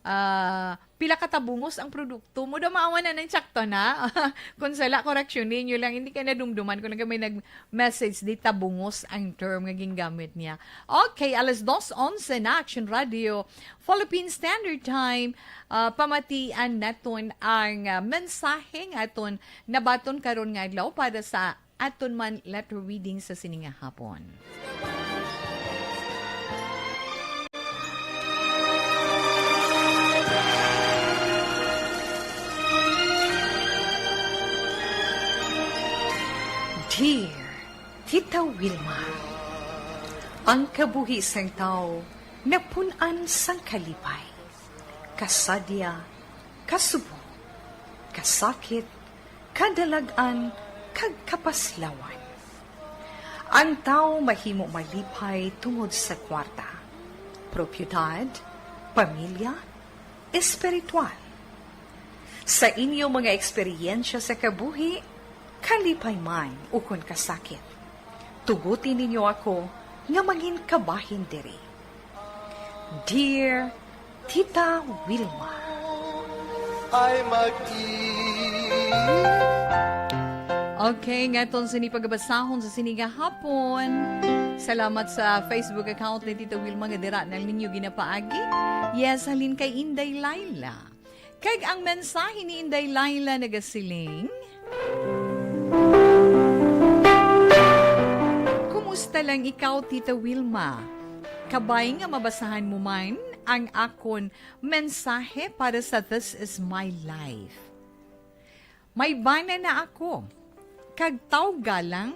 Ah, pila ka tabungos ang produkto mo? Damawan na ng tsakto na. Kung sala, koreksyon ninyo lang. Hindi ka nadumduman kung naga may nag-message di tabungos ang term nga gingamit niya. Okay, alas dos onse na, Action Radio, Philippine Standard Time. Ah, pamatian naton ang, ah, mensahe nga aton nabaton karon nga adlaw para sa aton man letter reading sa sini nga hapon. Dear Tita Wilma, ang kabuhi sang tawo napun-an sang kalipay, kasadya, kasubo, kasakit, kadalag-an, kag kapaslawan. Ang tawo mahimo malipay tungod sa kwarta, propiedad, pamilya, espiritual. Sa inyo mga eksperyensya sa kabuhi, kalipay man ukon kasakit, tuguti ninyo ako nga mangin kabahin diri. Dear Tita Wilma. Ay mag-i- Okay, nga aton sini pagabasahon sa sini nga hapon. Salamat sa Facebook account ni Tita Wilma nga dira na ninyo ginapaagi. Yes, halin kay Inday Laila. Kag ang mensahe ni Inday Laila nagasiling, "Kumusta lang ikaw, Tita Wilma? Kabay nga mabasahan mo man ang akon mensahe para sa This Is My Life. May bana na ako, kag tawga lang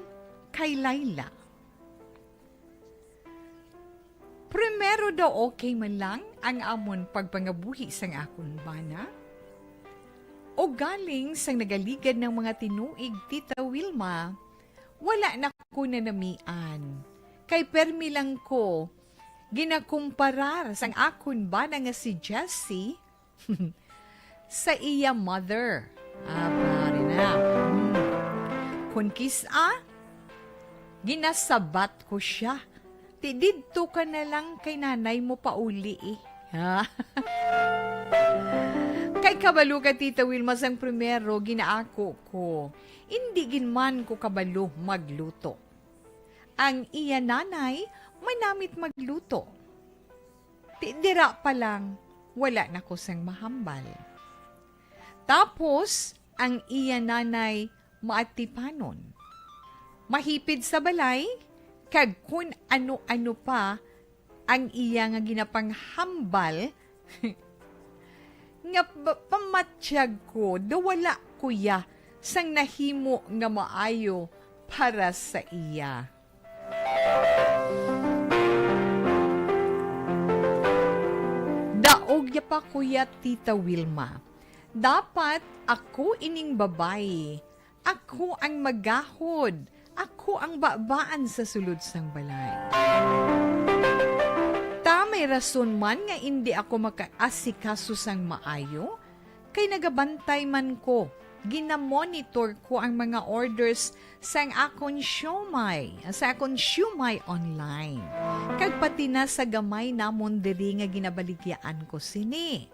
kay Laila." Primero daw okay man lang ang amon pagpangabuhi sang akon bana. Ugaling sang nagaligad ng mga tinuig, Tita Wilma, wala na ko nanamian. Kay permi lang ko ginakumparar sang akon bana nga si Jessie sa iya mother. Aba, rin na. Hmm. Kung kis-a, ginasabat ko siya. Di didto ka na lang kay nanay mo pauli, eh. Ha? Kay kabalo ka, Tita Wilma, sang primero, ginaako ko, indi gid man ko kabalo magluto. Ang iya nanay manamit magluto. Ti-, dira pa lang, wala na ko sang mahambal. Tapos, ang iya nanay maatipanon. Mahipid sa balay, kag kun ano-ano pa ang iya nga ginapanghambal, nga pa-, pamatyag ko, daw wala ko ya sang nahimo nga maayo para sa iya. Daog ya pa, kuya, Tita Wilma. Dapat ako ining babayi. Ako ang magahod. Ako ang babaan sa sulod sang balay. Ta may rason man nga indi ako makaasikaso sang maayo, kay nagabantay man ko, ginamonitor ko ang mga orders sang akon siomay, sa akon siomay online. Kag pati na sa gamay namon diri nga ginabaligyaan ko sini.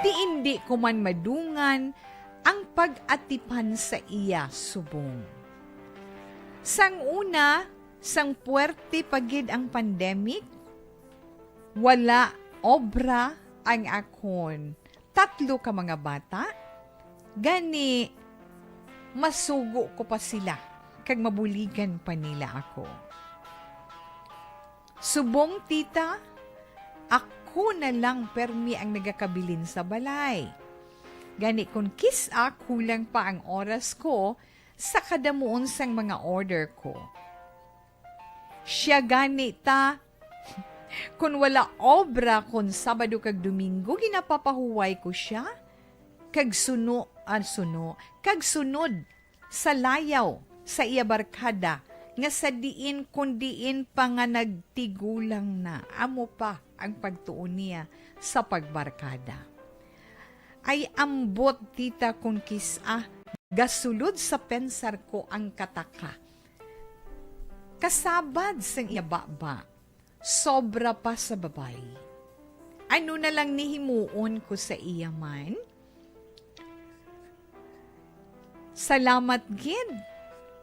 Ti indi ko man madungan ang pag-atipan sa iya subong. Sang una, sang puwerte pa gid ang pandemic, wala obra ang akon tatlo ka mga bata, gani masugo ko pa sila kag mabuligan pa nila ako. Subong, tita, ako na lang permi ang nagakabilin sa balay. Gani, kon kis-a kulang pa ang oras ko sa kadamuon sang mga order ko. Siya gani ta, kon wala obra kon Sabado kag Domingo, ginapapahuway ko siya, kag suno, ah, suno, kag sunod sa layaw sa iya barkada, nga sa diin kon diin pa nga nagtigulang na, amo pa ang pagtuon niya sa pagbarkada. Ay ambot, tita, kon kis-a gasulod sa pensar ko ang kataka. Kasabad sang iya baba, sobra pa sa babayi. Ano na lang ni himuon ko sa iya man? Salamat gid.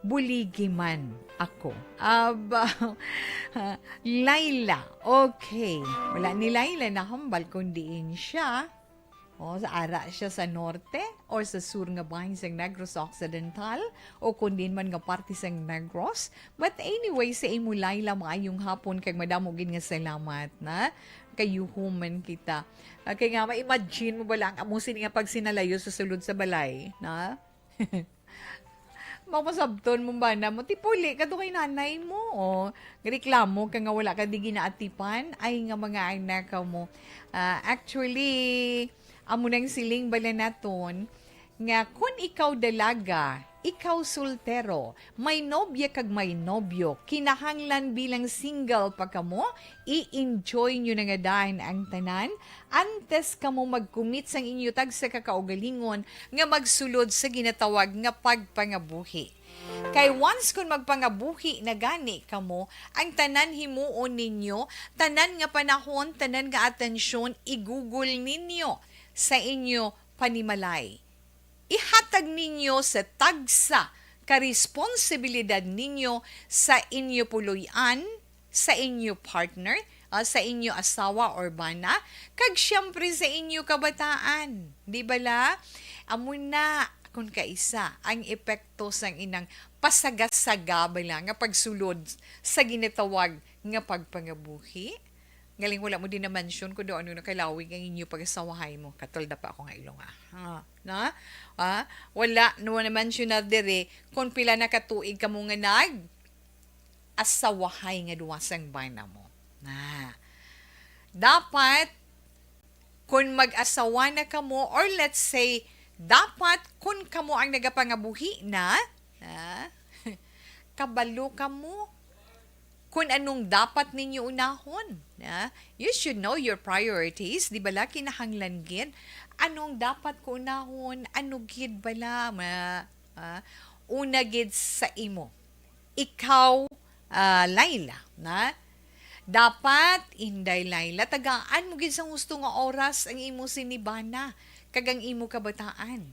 Buligi man ako. Aba, Laila. Okay. Wala ni Laila nahambal kung diin siya. O, sa ara siya sa norte or sa sur nga bahin sang Negros Occidental o kung diin man nga parte sang Negros. But anyway, sa imo, Laila, maayong hapon kag madamo gid nga salamat na kayuhom man kita. Ah, kay nga, ma-imagine mo bala ang amo sini nga pagsinalayo sa sulod sa balay, na? Mapasabton mo ba na mo? Tipuli ka to kay nanay mo, o. Reklamo ka nga wala ka di ginaatipan. Ay, nga mga anak ka mo. Ah, actually, amo nang siling bala naton nga kun ikaw dalaga, ikaw soltero, may nobya kag may nobyo, kinahanglan bilang single pa kamo, i-enjoy nyo na nga daan ang tanan antes kamo mag-commit sang inyo tagsa ka kaugalingon nga magsulod sa ginatawag nga pagpangabuhi. Kay once kun magpangabuhi na gani kamo, ang tanan himuon ninyo, tanan nga panahon, tanan nga atensyon, igugol ninyo sa inyo panimalay. Ihatag ninyo sa tagsa ka responsibilidad ninyo sa inyo puloy-an, sa inyo partner, ah, sa inyo asawa or bana, kag siyempre sa inyo kabataan. Di bala? Amo na, kun kaisa, ang epekto sang inang pasaga-saga bala nga pagsulod sa ginatawag nga pagpangabuhi. Galing wala mo din na-mention kung daw ano nakalawig ang inyo pag-asawahay mo. Katol da pa ako nga ilong, ah. Ah, na? Ah, wala no na-mention na dire kung pila na katuig kamo nga nag-asawahay nga duwa sang bana mo. Na. Dapat, kung mag-asawa na kamo, or let's say, dapat kung kamo ang nagapangabuhi na, na, kabalo kamo kung anong dapat ninyo unahon, na? You should know your priorities. Di bala kinahanglan gid? Anong dapat ko unahon? Ano gid bala? Ma-, ah, una gid sa imo. Ikaw Ah, Laila, na? Dapat, Inday Laila, tagaan mo gid sa husto nga oras ang imo sinibana kag ang imo kabataan.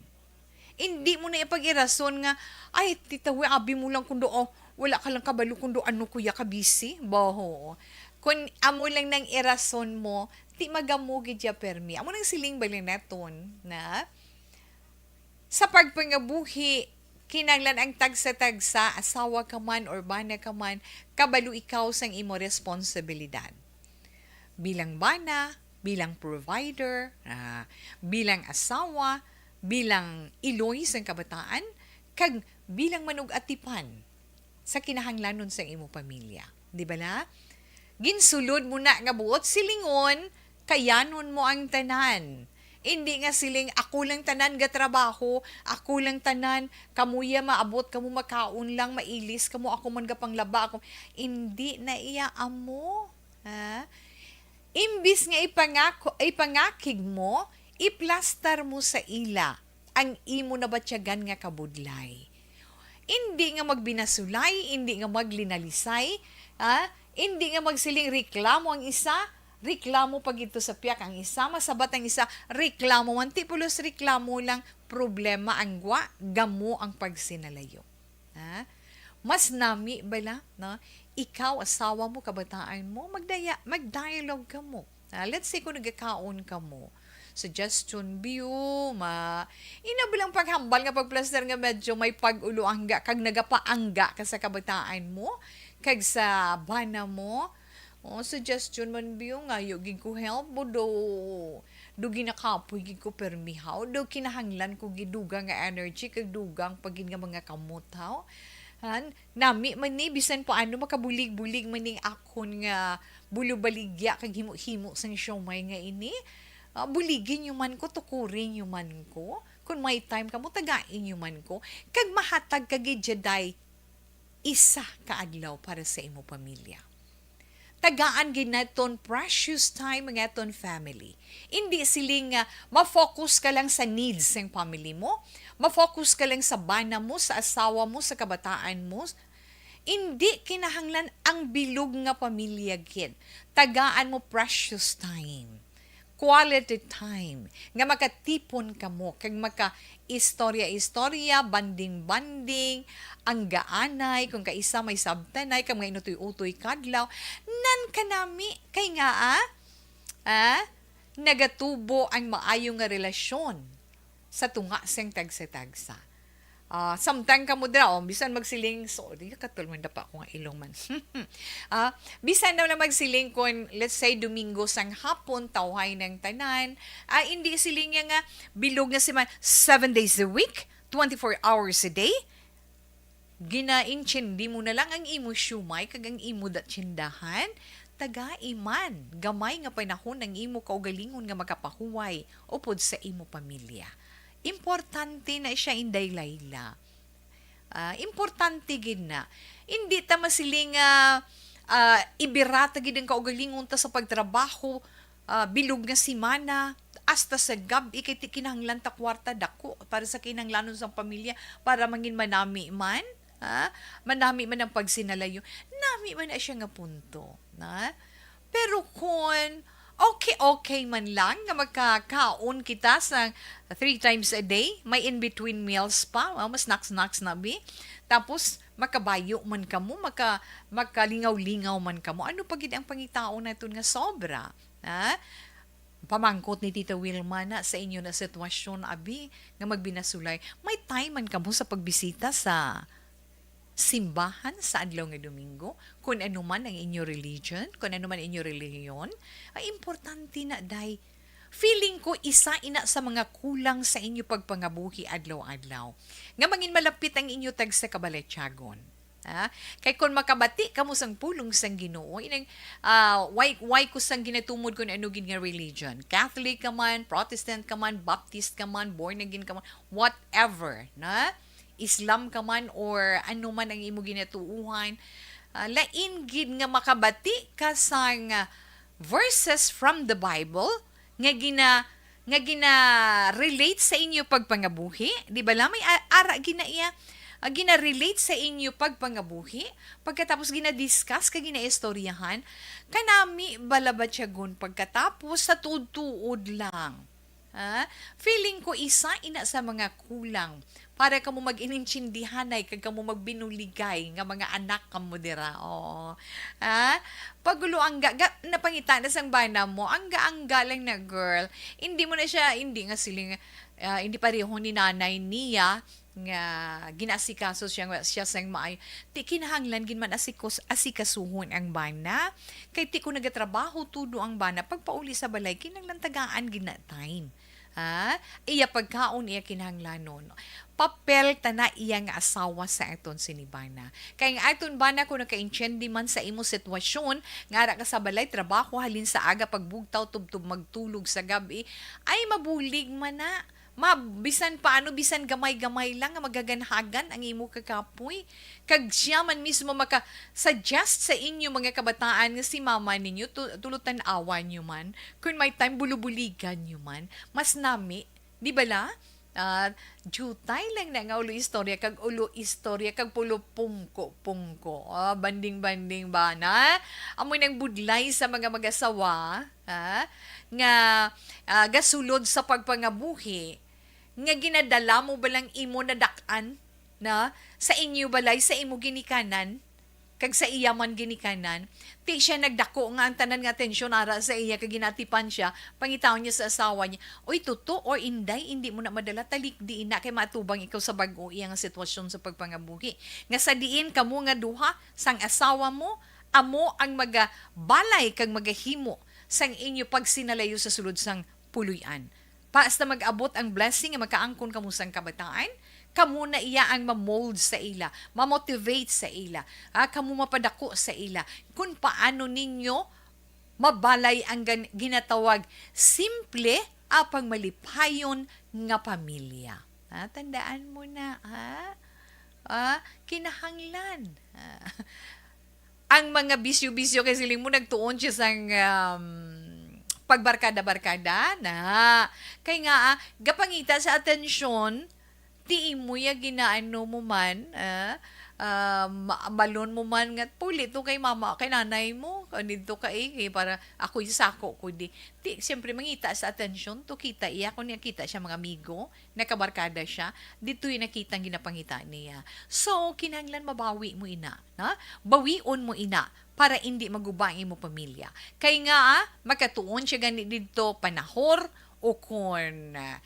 Hindi mo na ipag-irason nga, "Ay, tita, we, abi mo lang kung do, oh, wala ka lang kabalo kung do ano kuya ka busy." Baho. Kung amo lang nang irason mo, ti magamo gid ya permi. Amo nang siling balineton, na? Sa pagpangabuhi, kinahanglan ang tagsa-tagsa, asawa ka man or bana ka man, kabalo ikaw sang imo responsibilidad. Bilang bana, bilang provider, ah, bilang asawa, bilang iloy sang kabataan, kag bilang manug-atipan sa kinahanglanon sang imo pamilya. Di bala? Ginsulod mo na nga buot silingon, kayanon mo ang tanan. Hindi nga siling, "Ako lang tanan gatrabaho, ako lang tanan, kamo ya maabot, kamo makaon lang, mailis kamo, ako man gapanglaba ako." Hindi na iya amo, ha? Imbis nga ipangako, ipangakig mo, iplastar mo sa ila ang imo nabatyagan nga kabudlay. Indi nga magbinasulay, indi nga maglinalisay, ha? Indi nga magsiling reklamo ang isa, reklamo pa gid to sa piyak ang isa, masabat ang isa, reklamo man, ti pulos reklamo lang, problema ang gwa, gamo ang pagsinalayo. Ha? Mas nami bala, no? Ikaw, asawa mo, kabataan mo, magdaya-, mag-dialogue kamo. Ah, let's say kung nagakaon kamo, suggestion, view, ma-, ina bilang paghambal nga pagplaster nga medyo may pag-uloangga kag nagapaangga ka sa kabataan mo kag sa bana mo. Oh, suggestion man, view, nga yo gid ko help, bo, do, do ginakapoy gid ko permi, haw, do kinahanglan ko gid dugang nga energy kag dugang pa gid nga mga kamot, haw. Han, nami man ni, bisan paano makabulig-bulig man ning akon nga bulobaligya kag himo-himo sang siomay nga ini. Ah, buligi niyo man ko, tukuri niyo man ko. Kung may time kamo, tagai niyo man ko. Kag mahatag ka gid dya, day, isa ka adlaw para sa imo pamilya. Tagaan gid naton precious time ang aton family. Indi siling nga ma-focus ka lang sa needs sang family mo, ma-focus ka lang sa bana mo, sa asawa mo, sa kabataan mo. Indi kinahanglan ang bilog nga pamilya gid. Tagaan mo precious time, quality time, nga makatipon kamo kag maka-istorya-istorya, banding-banding, ang gaanay, kung kaisa may sabtanay, kag mga inutoy-utoy kadlaw, nan kanami, kay nga, ah, ah, nagatubo ang maayo nga relasyon sa tunga sing tagsa-tagsa. Ah, samtang kamo dira, oh, bisan magsiling, sorry, katulman na pa ako nga ilong man. Ah, bisan na lang magsiling kung, let's say, Domingo sang hapon, tawhay ng tanan, ah, hindi siling niya nga bilog nga siman, seven days a week, twenty-four hours a day, ginaintindi mo na lang ang imo siumay kag ang imo datsindahan, tagai man gamay nga panahon ang imo kaugalingon nga makapahuway upod sa imo pamilya. Importante na siya, Inday Laila. Ah, importante gid na. Hindi ta masiling nga, ah, ibirata gid ang kaugalingon ta sa pagtrabaho, ah, bilog nga simana, hasta sa gab-i, kay ti-, kinahanglan ta kwarta dako para sa kinahanglanon sang pamilya, para mangin manami man, ha? Manami man ang pagsinalayo. Nami man na siya nga punto, na? Pero kung okay, okay man lang nga magkakaon kita sa three times a day, may in-between meals pa, ah, mas snacks-snacks na, bi. Tapos, makabayo man kamo, maka-, makalingaw-lingaw man kamo. Ano pa gid ang pangitaon naton nga sobra? Ha? Pamangkot ni Tita Wilma na sa inyo na sitwasyon, abi, nga magbinasulay. May time man kamo sa pagbisita sa simbahan sa adlaw nga Domingo, kung ano man ang inyo religion, kung ano man inyo relihiyon, ay importante na, day. Feeling ko, isa ina sa mga kulang sa inyo pagpangabuhi adlaw-adlaw, nga mangin malapit ang inyo tagsa kabalatyagon. Ha? Kay kung makabati kamo sang pulong sang Ginoo, inang, ah, why, why ko sang ginatumod kung ano gid nga religion? Catholic ka man, Protestant ka man, Baptist ka man, born again ka man, whatever, na? Islam ka man or ano man ang imo ginatuuhan, ah, lain gid nga makabati ka sang, ah, verses from the Bible nga gina-, nga gina-relate sa inyo pagpangabuhi, di ba? Lamay a-, ara gid na iya, ah, gina-relate sa inyo pagpangabuhi, pagkatapos gina-discuss kag ginaistoryahan, kanami bala batyagon pagkatapos sa tuod-tuod lang. Ha? Feeling ko isa ina sa mga kulang para kamo mag-inintindihanay kag kamo magbinuligay nga mga anak kamo dira. Oo. Ha? Pagulo ang ga, ga, napangita na sang bana mo. Ang ga, ang ga lang na girl. Hindi mo na siya, hindi nga siling, ah, hindi pareho ni nanay niya nga ginaasikaso siya, nga siya sang maayo. Ti kinahanglan gid man asikos-, asikasuhon ang bana. Kay ti ko nagatrabaho tudo ang bana, pagpauli sa balay, kinahanglan tagaan gid na time. Ha? Iya pagkaon, iya kinahanglanon. Papel ta na iya nga asawa sa aton sini bana. Kay ang aton bana, kung nakaintindi man sa imo sitwasyon, nga ara ka sa balay, trabaho halin sa aga, pagbugtaw, tubtob magtulog sa gabi, ay mabulig man na. Ma, bisan paano, bisan gamay-gamay lang nga magaganhagan ang imo kakapoy. Kag siya man mismo maka-suggest sa inyo, mga kabataan, nga si mama ninyo, tu-, tulo tan-awan nyo man. Kung may time, bulubuligan nyo man. Mas nami, di bala? Ah, jutay lang na nga ulo istorya, kag ulo istorya, kag pulo pungko-pungko. Ah, banding-banding ba na? Amoy nang budlay sa mga mag-asawa, ha? Nga, ah, gasulod sa pagpangabuhi, nga ginadala mo ba lang imo nadak-an na sa inyo balay, sa imo ginikanan, kag sa iya man ginikanan? Ti siya nagdako nga ang tanan nga atensyon ara sa iya, kag ginatipan siya, pangitaon niya sa asawa niya, "Uy, Toto or Inday, indi mo na madala, talikdi ina, kay matubang ikaw sa bag-o iya nga sitwasyon sa pagpangabuhi. Nga sa diin kamo nga duha sang asawa mo, amo ang magabalay kag magahimo sang inyo pagsinalayo sa sulod sang puloy-an. Basta mag-abot ang blessing nga makaangkon kamo sang kabataan, kamo na iya ang ma-mold sa ila, ma-motivate sa ila, ah, kamo mapadako sa ila, kung paano ninyo mabalay ang gan-, ginatawag simple apang malipayon nga pamilya." Ah, tandaan mo na, ha? Ah, kinahanglan. Ah, ang mga bisyo-bisyo kay siling mo nagtuon siya sang, um, pagbarkada-barkada na. Kay nga, ah, gapangita sa atensyon, ti imo ya ginaano mo man, ah, ah, ma-, balon mo man nga, "Puli to kay mama, kay nanay mo, kanito ka eh, kay para ako yung sako ko di." Ti, siyempre, mangita sa atensyon to, kita iya, kung niya kita siya mga amigo, nakabarkada siya, dito'y nakita ang ginapangita niya. So, kinahanglan mabawi mo ina, ha? Bawion mo ina para indi maguba ang imo pamilya. Kay nga, ah, makatuon siya gani didto panahor o kon, ah,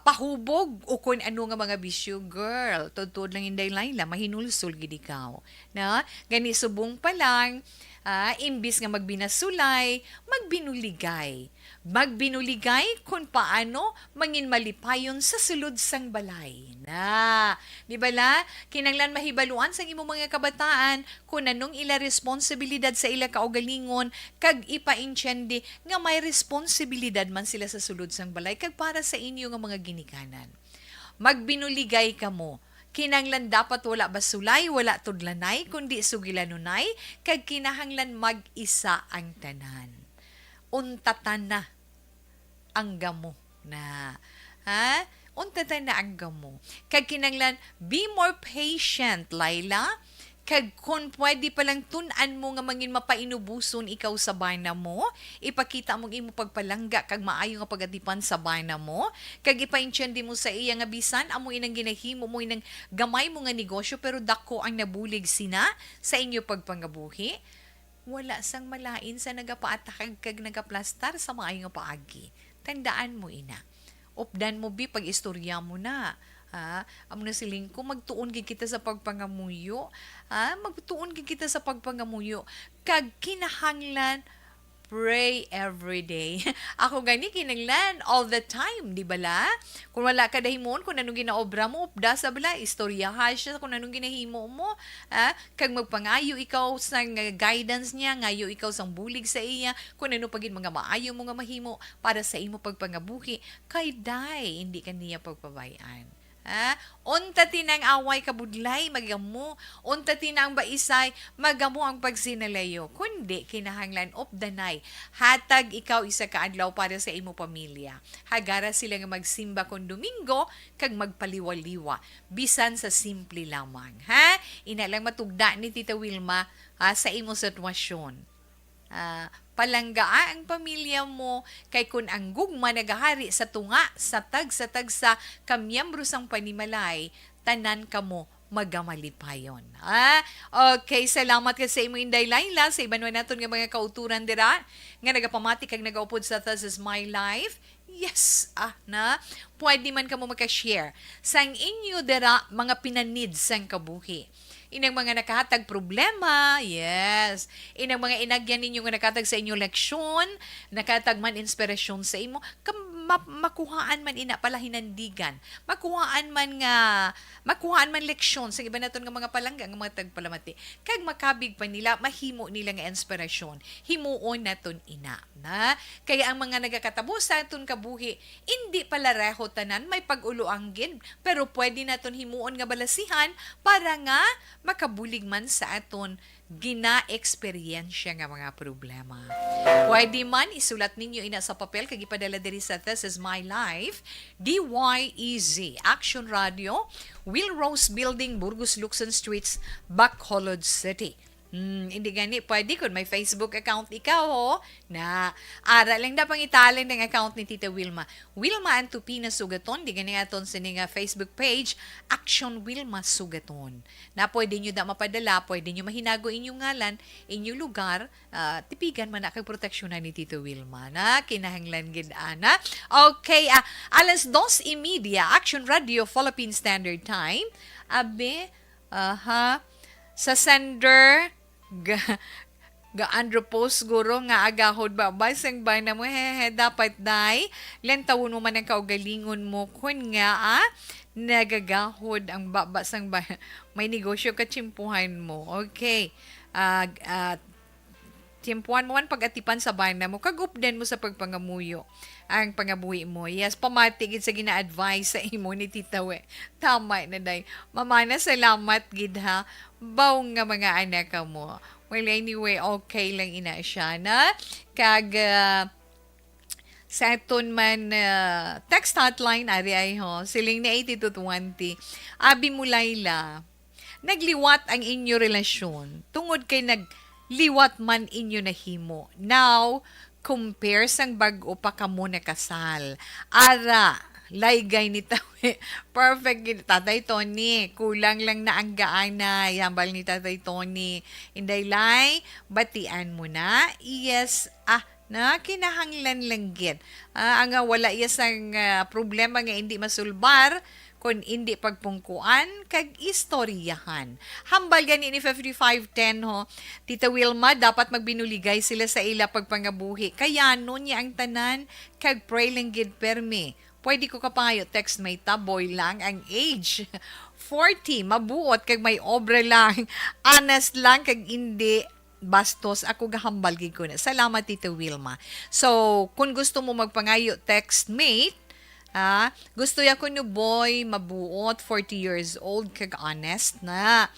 pahubog o kon ano nga mga bisyo, girl. Tuod-tuod lang, Inday Laila, mahinulsol gid ikaw. Na, gani subong pa lang, ah, imbis nga magbinasulay, magbinuligay. Magbinuligay kon paano mangin malipayon sa sulod sang balay. Na, di bala? Kinanglan mahibaluan sang imo mga kabataan kon anong ila responsibilidad sa ila kaugalingon, kag ipaintiende nga may responsibilidad man sila sa sulod sang balay kag para sa inyo nga mga ginikanan. Magbinuligay kamo. Kinanglan dapat wala basulay, wala tudlanay, kundi sugilanunay, kag kinahanglan mag-isa ang tanan. Untatan na ang gamo na. Ha? Untatan na ang gamo. Kag kinanglan, be more patient, Laila. Kag kon pwede pa lang, tun-an mo nga mangin mapainubuson ikaw sa bana mo. Ipakita mo ang imo pagpalangga kag maayo nga pag-atipan sa bana mo. Kag ipaintiende mo sa iya nga bisan amo inang ginahimo mo, inang gamay mo nga negosyo, pero dako ang nabulig sina sa inyo pagpangabuhi. Wala sang malain sa nagapaatakag kag nagaplastar sa maayo nga paagi. Tandaan mo ina. Updan mo, bi, pag-istorya mo na. Ha? Amo na siling ko, magtuon gid kita sa pagpangamuyo. Ha? Magtuon gid kita sa pagpangamuyo. Kag kinahanglan, pray every day. Ako gani kinahanglan all the time, di bala? Kung wala ka dahimuon kung anong ginaobra mo, upda sa bala, istoryaha siya kung anong ginahimo mo. Ha? Kag magpangayo ikaw sang guidance niya, ngayo ikaw sang bulig sa iya, kung ano pa gid mga maayo mo nga mahimo para sa imo pagpangabuhi, kay day, hindi ka niya pagpabay-an. Ha? Unta ti nang away kabudlay, magamo. Unta ti nang baisay, magamo ang pagsinalayo. Kundi kinahanglan updanay. Hatag ikaw isa ka adlaw para sa imo pamilya. Hagara sila nga magsimba kon Domingo kag magpaliwaliwa, bisan sa simple lamang. Ha? Ina lang matugda ni Tita Wilma, ha, sa imo sitwasyon. Ah, palanggaa ang pamilya mo, kay kun ang gugma nagahari sa tunga sa tagsa-tagsa ka miyembro sang panimalay, tanan kamo magamalipayon. Ah, okay, salamat ka sa imo, Inday Laila, sa iban man naton nga mga kauturan dira nga nagapamati kag nagaupod sa This Is My Life. Yes, ah, na. Pwede man kamo maka-share sang inyo dira mga pinanid sang kabuhi. Inang mga nakahatag problema, yes. Inang mga inagyan ninyo nga nakahatag sa inyo leksyon, nakahatag man inspirasyon sa imo, kam-, ma-, makuhaan man ina pala hinandigan, makuhaan man nga, makuhaan man leksyon sa iba naton nga mga palangga nga mga tagpalamati. Kag makabig pa nila, mahimo nila nga inspirasyon. Himuon naton ina, na. Kaya ang mga nagakatabo sa aton kabuhi, indi pala reho tanan may pag-uloanggid, pero pwede naton himuon nga balasihan para nga makabulig man sa aton gina-eksperyensya nga mga problema. Pwede man isulat ninyo ina sa papel kag ipadala diri sa This Is My Life, D Y E Z, Action Radio, Will Rose Building, Burgos Luxon Streets, Bacolod City. Hmm, hindi gani pwede kung may Facebook account ikaw, ho. Na, ara lang na pangitalan ng account ni Tita Wilma. Wilma Antupina Sugaton, di gani aton sini nga Facebook page, Action Wilma Sugaton. Na pwede nyo da mapadala, pwede nyo mahinago inyong ngalan, inyong lugar, ah, tipigan man na kag proteksyonan ni Tita Wilma. Na, kinahanglan gid, ana. Okay, ah, alas dos y media, Action Radio Philippine Standard Time. Abi, aha, sa sender, ga, ga Andrew Post, guro, nga agahod ba, ba, sang bana mo, hehe, dapat, day, lantawon mo man ang kaugalingon mo, kun nga, ah, nagagahod ang baba sang bana, may negosyo ka, tsimpuhan mo. Okay. Ah, ah, tsimpuhan mo man pag-atipan sa bana mo, kag updan mo sa pagpangamuyo ang pangabuhi mo. Yes, pamati gid sa gina-advise sa imo ni Tita We. Tama na, day. Mamana, salamat gid, ha. Baw nga mga anak ka mo. Well, anyway, okay lang ina siya, na. Kag, ah, sa aton man, ah, text hotline, ari ay ho, siling ni eighty-two twenty. Abi mo, Laila, nagliwat ang inyo relasyon tungod kay nagliwat man inyo nahimo. Now, compare sang bag-o pa kamo nakasal. Ara, laygay ni Tawi. Perfect gid, Tatay Tony. Kulang lang na ang gaanay. Hambal ni Tatay Tony. Inday Lay, batian mo na. Yes, ah, na kinahanglan lang gid. Ah, ang, ah, wala iya sang, ah, problema nga hindi masulbar, kun hindi pagpungkuan kag istoryahan. Hambal gani ni fifty-five ten, ho, Tita Wilma, dapat magbinuligay sila sa ila pagpangabuhi. Kayanon niya ang tanan, kag pray lang gid permi. Pwede ko kapangayo, text may taboy lang ang age. Forty, mabuot kag may obra lang. Honest lang kag hindi bastos. Ako gahambal gid ko na. Salamat, Tita Wilma. So, kung gusto mo magpangayo, text mate, ah, gusto ya ko no boy, mabuot, forty years old, kag honest na.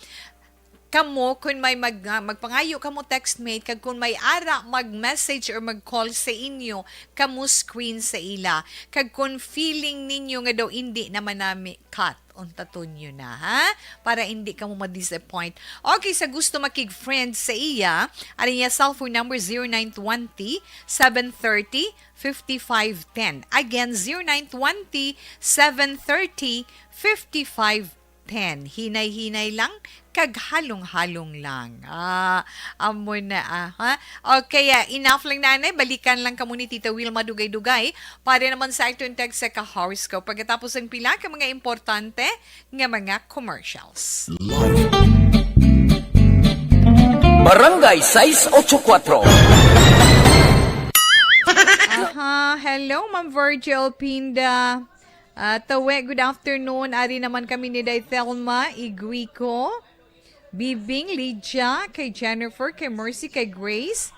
Kamo, kun may mag-, ah, magpangayo kamo, text mate, kag kun may ara mag-message or mag-call sa inyo, kamo screen sa ila. Kag kun feeling ninyo nga daw indi naman nami, cut. Untaton nyo na, ha? Para hindi kamo ma-disappoint. Okay, sa gusto makig-friend sa iya, ari niya cellphone number zero nine twenty, seven thirty, fifty-five ten. Again, zero nine twenty, seven thirty, fifty-five ten. Hinay-hinay lang, kag halong-halong lang. Ah, amo na, ah, ha? Okay, ah, enough lang na, anay. Balikan lang kamo ni Tita Wilma dugay-dugay. Para naman sa aton text sa ka-horoscope. Pagkatapos ang pila ka mga importante nga mga commercials. Barangay sais ocho kuatro. Aha, hello, Ma'am Virgil Pinda. Ah, Tawe, good afternoon. Ari naman kami ni Day Thelma Iguico, Bibing, Lydia, kay Jennifer, kay Mercy, kay Grace,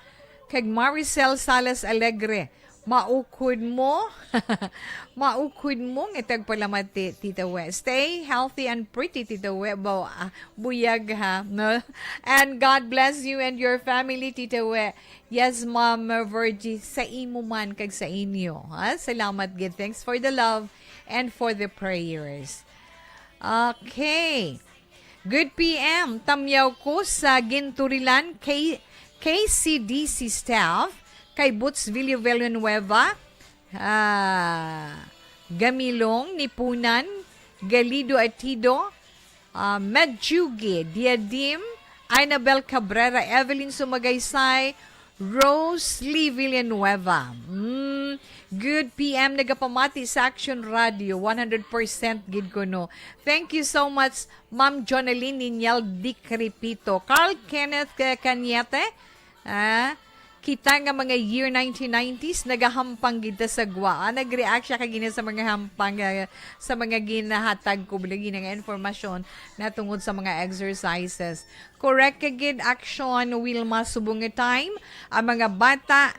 kay Maricel Salas Alegre. Maukod mo. Maukod mo nga tagpalamati, Tita We. Stay healthy and pretty, Tita We. Baw, ah, buyag, ha? No? And God bless you and your family, Tita We. Yes, Ma'am Virgie, sa imo man kag sa inyo, ha? Salamat gid. Thanks for the love and for the prayers. Okay. Good P M, tamyaw ko sa Ginturilan, K-, K C D C staff, kay Boots Villo Villanueva, ah, Gamilong, Nipunan, Galido Atido, ah, Medjugi, Diadim, Annabel Cabrera, Evelyn Sumagaysay, Rose Lee Villanueva. Mm, good P M, nagapamati sa Action Radio, one hundred percent gid kuno. Thank you so much, Ma'am Jonalyn Ninyal Dikripito. Carl Kenneth, eh, Cañete, ah, kita nga mga year nineteen nineties, nagahampang gid ta sa gwa. Ah, nag-react siya kagina sa mga hampang, ah, sa mga ginahatag ko, lagi na nga informasyon na tungod sa mga exercises. Correct ka gid, Action, Wilma, subong nga time, ang mga bata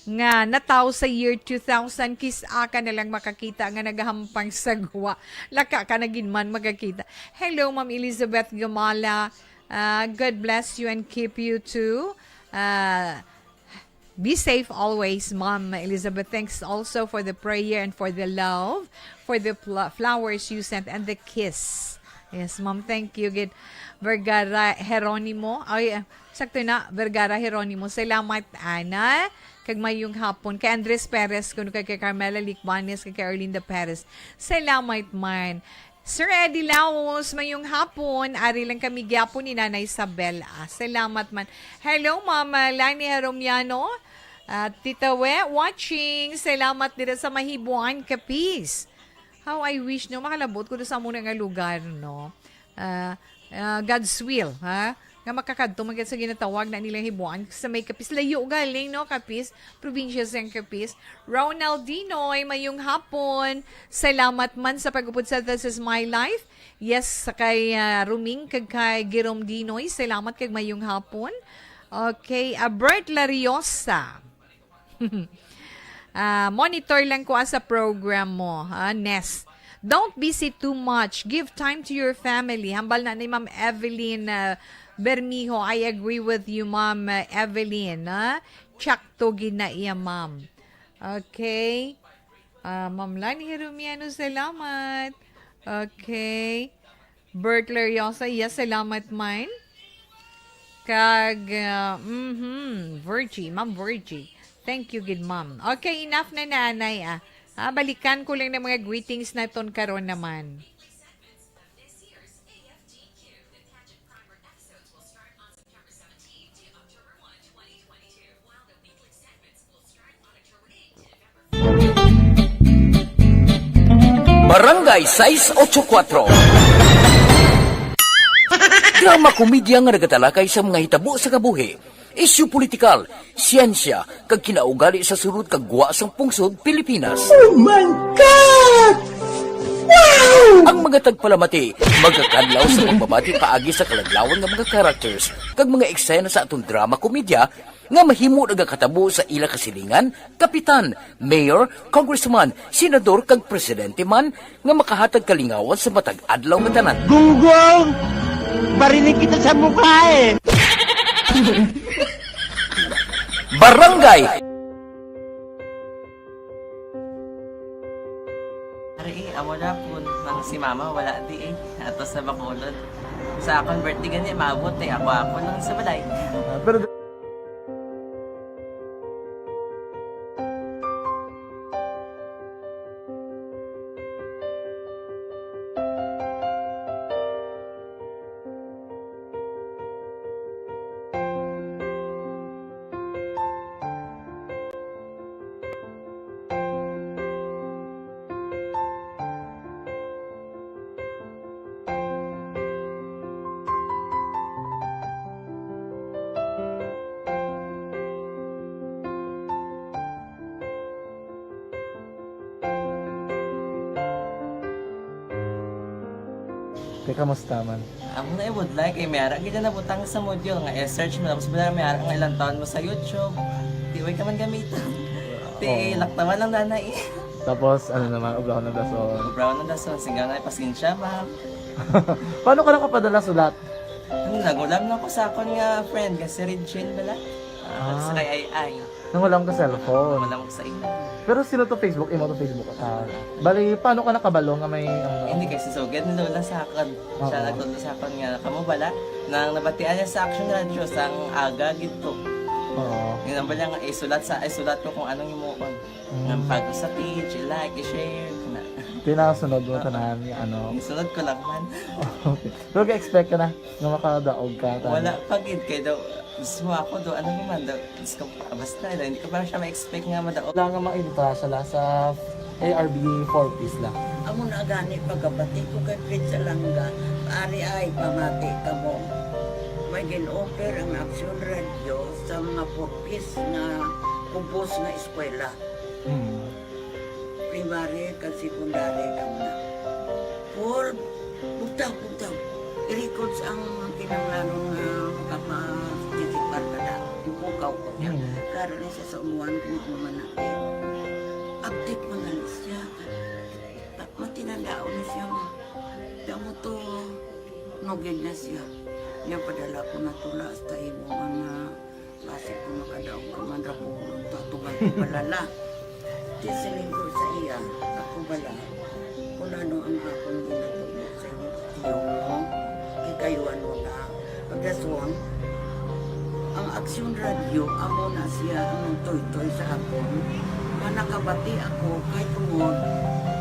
nga natawo sa year two thousand, kis-a ka na lang makakita nga nagahampang sa gwa. Laka ka na gid man makakita. Hello, Ma'am Elizabeth Gumala. Ah, God bless you and keep you too. Ah, be safe always, Ma'am Elizabeth. Thanks also for the prayer and for the love, for the pl-, flowers you sent and the kiss. Yes, Ma'am, thank you gid. Vergara Jeronimo. Ay, ah, sakto na, Vergara Jeronimo. Salamat, Ana. Kag mayong hapon. Kay Andres Perez, kuno kay, kay Carmela Licbanes, kag kay Erlinda Perez. Salamat man. Sir Eddie Laos, mayong hapon. Ari lang kami gyapon ni Nanay Isabel. Ah, salamat man. Hello, Mama Lani Heromiano. Ah, Tita We, watching. Salamat dira sa Mahibuan, Capiz. How I wish, no, makalabot ko do sa amo nga lugar, no? Ah, ah, God's will, ha? Nga makakadto man gid sa ginatawag na nilang Hibuan sa may Capiz. Layo galing, no, Capiz? Probinsya sang Capiz. Ronald Dinoy, mayong hapon. Salamat man sa pag-upod sa This Is My Life. Yes, sa kay, ah, Ruming kag kay Girom Dinoy, salamat kag mayong hapon. Okay, ah, Bert Lariosa. Ah, monitor lang ko sa program mo, ha, Nest. Don't busy too much. Give time to your family. Hambal na ni Ma'am Evelyn, ah, Bermijo. I agree with you, Ma'am, ah, Evelyn, ha? Tsakto gid na iya, ma'am. Okay. Ah, Ma'am Lani Herumiano, salamat. Okay. Bert Lariosa, yes, salamat man. Kag, ah, mhm, Virgie, Ma'am Virgie. Thank you gid, ma'am. Okay, enough na, nanay, ah. Ah, balikan ko lang ng mga greetings naton karon naman. Barangay sais ocho kuwatro. Drama komedya nga nagatalakay sa mga hitabo sa kabuhi, isyu politikal, siyensya, kag kinaugali sa sulod kag gwa sang pungsod Pilipinas. Oh my God! Wow! Ang mga tagpalamati magakadlaw sa pagbabati paagi sa kaladlawan nga mga characters kag mga eksena sa aton drama komedya nga mahimo nagakatabo sa ila kasilingan, kapitan, mayor, congressman, senador, kag presidente man nga makahatag kalingawan sa matag adlaw nga tanan. Gunggong! Barinig kita sa mukha eh! Barangay! Ari, eh, amo na po nang si mama wala di eh. Ato sa Bacolod. Sa akon birthday gani, maabot eh. Ako, ako lang sa balay. Ah, pero Te, kamusta man? Amo na, I would like, eh, may ara gid na butang sa module nga i-search mo, tapos wala may ara nga ilang taon mo sa YouTube. Di, way ka man gamitan. Ti, Oo. Laktawan lang, nanay. Tapos, ano naman, ublahon ng dason. Ublahon ng dason, singga na, pasensya, ma'am. Paano ka nakapadala sulat? Ano, nag-ulam lang ko sa akon nga friend, nga si Regine bala. Ah, Ah. Sa kay Ay Ay. Nangulam ka cellphone? Nangulam ko sa ila. Pero sino to Facebook? Imo to Facebook? Ah, bali, paano ka nakabalo nga may, ano? Hindi, kay si Sugad ni Lola sa akon. Siya Oo. nagtudlo sa akon nga, kamo bala, nang nabatian niya sa Action Radio, sang aga gid to. Oo. Yun ang bala nga, isulat sa, isulat ko kung anong himuon. Mm. Nga pag sa page, i-like, i-share, na. Tinasunod mo Oo. tanan nga ano. Isunod ko lang man. Okay. Pero ga-expect ka na nga makadaog ka, tanan? Wala pa gid, kay daw, mismo ako do, ano naman daw, Diyos ko, basta, hindi ko pa siya ma-expect nga madaog. Wala nga mainta siya la sa A R B forties la. Amo na gani pagkabati ko kay Fred Salanga, ari ay pamati kamo. May gin-offer ang Action Radio sa mga forties nga ubos nga eskwela. Hmm. Primary kag secondary kamo na. Paul, bugtaw, bugtaw. I-records ang kinahanglanon nga makaparticipar ka na. Ipukaw ko niya. Mm. Karon ni sa umuan kung ano man na, eh, update man na siya. Ta-, matinandaon na siya, ma. Damo to, nugid na siya. Niya padala ko na tula hasta imo nga basi ko makadaog ka man ra po, tatugan ko palala. Di siling ko sa iya, ako bala, kung ano ang akong ginatulog sa inyo, tiyo mo, kay kayuan mo na. Pagdason, ang Aksyon Radio, amo na siya ang nagtoytoy sa akon. Nga nakabati ako kay tungod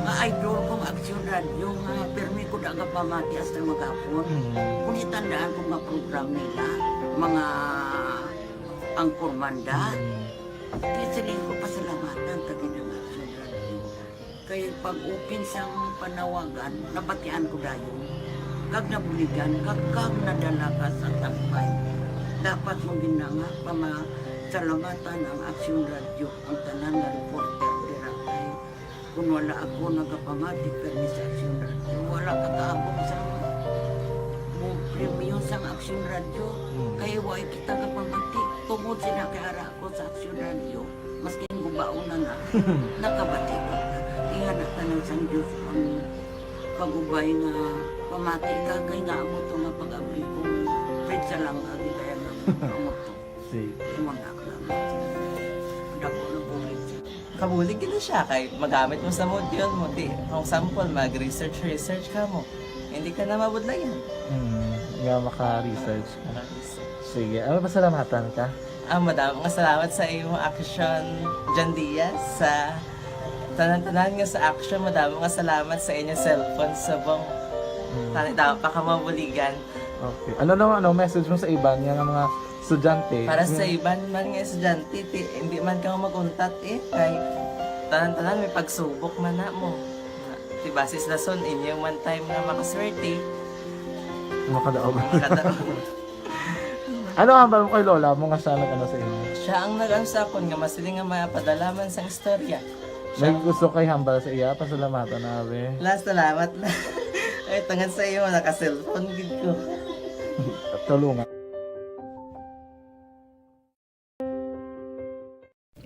nga idol kong Aksyon Radio nga pirmi ko da nga pamati hasta maghapon. Mm. Kung itandaan ko nga program nila, mga Anchorman da. Mm. Kaya siling ko, pasalamatan ta gid ang Action Radio. Kay pag-open sang panawagan, nabatian ko dayon. Kag nabuligan, kag, kag nadala ka sa tagbay. Dapat mo gid na nga pamasalamatan ang Action Radio, ang tanan nga reporter dira kay Kung wala ako nagapamati permi sa Aksyon Radyo, wala ka kaabot sa mo premyo sang Aksyon Radyo. Hmm. Kay wa kita gapamati. Tungod sila kay ara ako sa Aksyon Radyo, maski gubaon na na, nakabati ko. Iya na tanan sang Diyos ang pag-ubay nga pamati ka kay nga amo to nga pag-abli kong Fred Salanga, di kaya nga amo to. Sige. Imo na ako lang. Dako na bulig siya. Kabulig gid siya kay magamit mo sa module mo. Di, kung sample, mag-research, research ka mo. Hindi ka na mabudlayan. Hmm, nga maka-research ka. Maka-research. Sige, ano, pasalamatan ka? Ah, madamo nga salamat sa imo, Action John Diaz, sa tanan-tanan nga sa Action. Madamo nga salamat sa inyo cellphone subong. Hmm. Tani daw pa ka mabuligan. Okay. Ano naman, ano, message mo sa iban nga, nga mga estudyante? Para sa Hmm. iban man nga estudyante, ti, hindi man ka mag-untat eh, kay tanan-tanan may pagsubok man na mo. Ti basis lason, inyo man time nga makaswerte. Makadaog. Makadaog. Ano ang hambal mo kay lola mo nga siya nag-ano sa inyo? Siya ang nag-ano sa akon nga masiling nga mapadala man sang istorya. May gusto kay hambal sa iya, pasalamatan na, abi. La, salamat na. Ay, tungod sa iyo, naka-cellphone gid ko. Tulungan.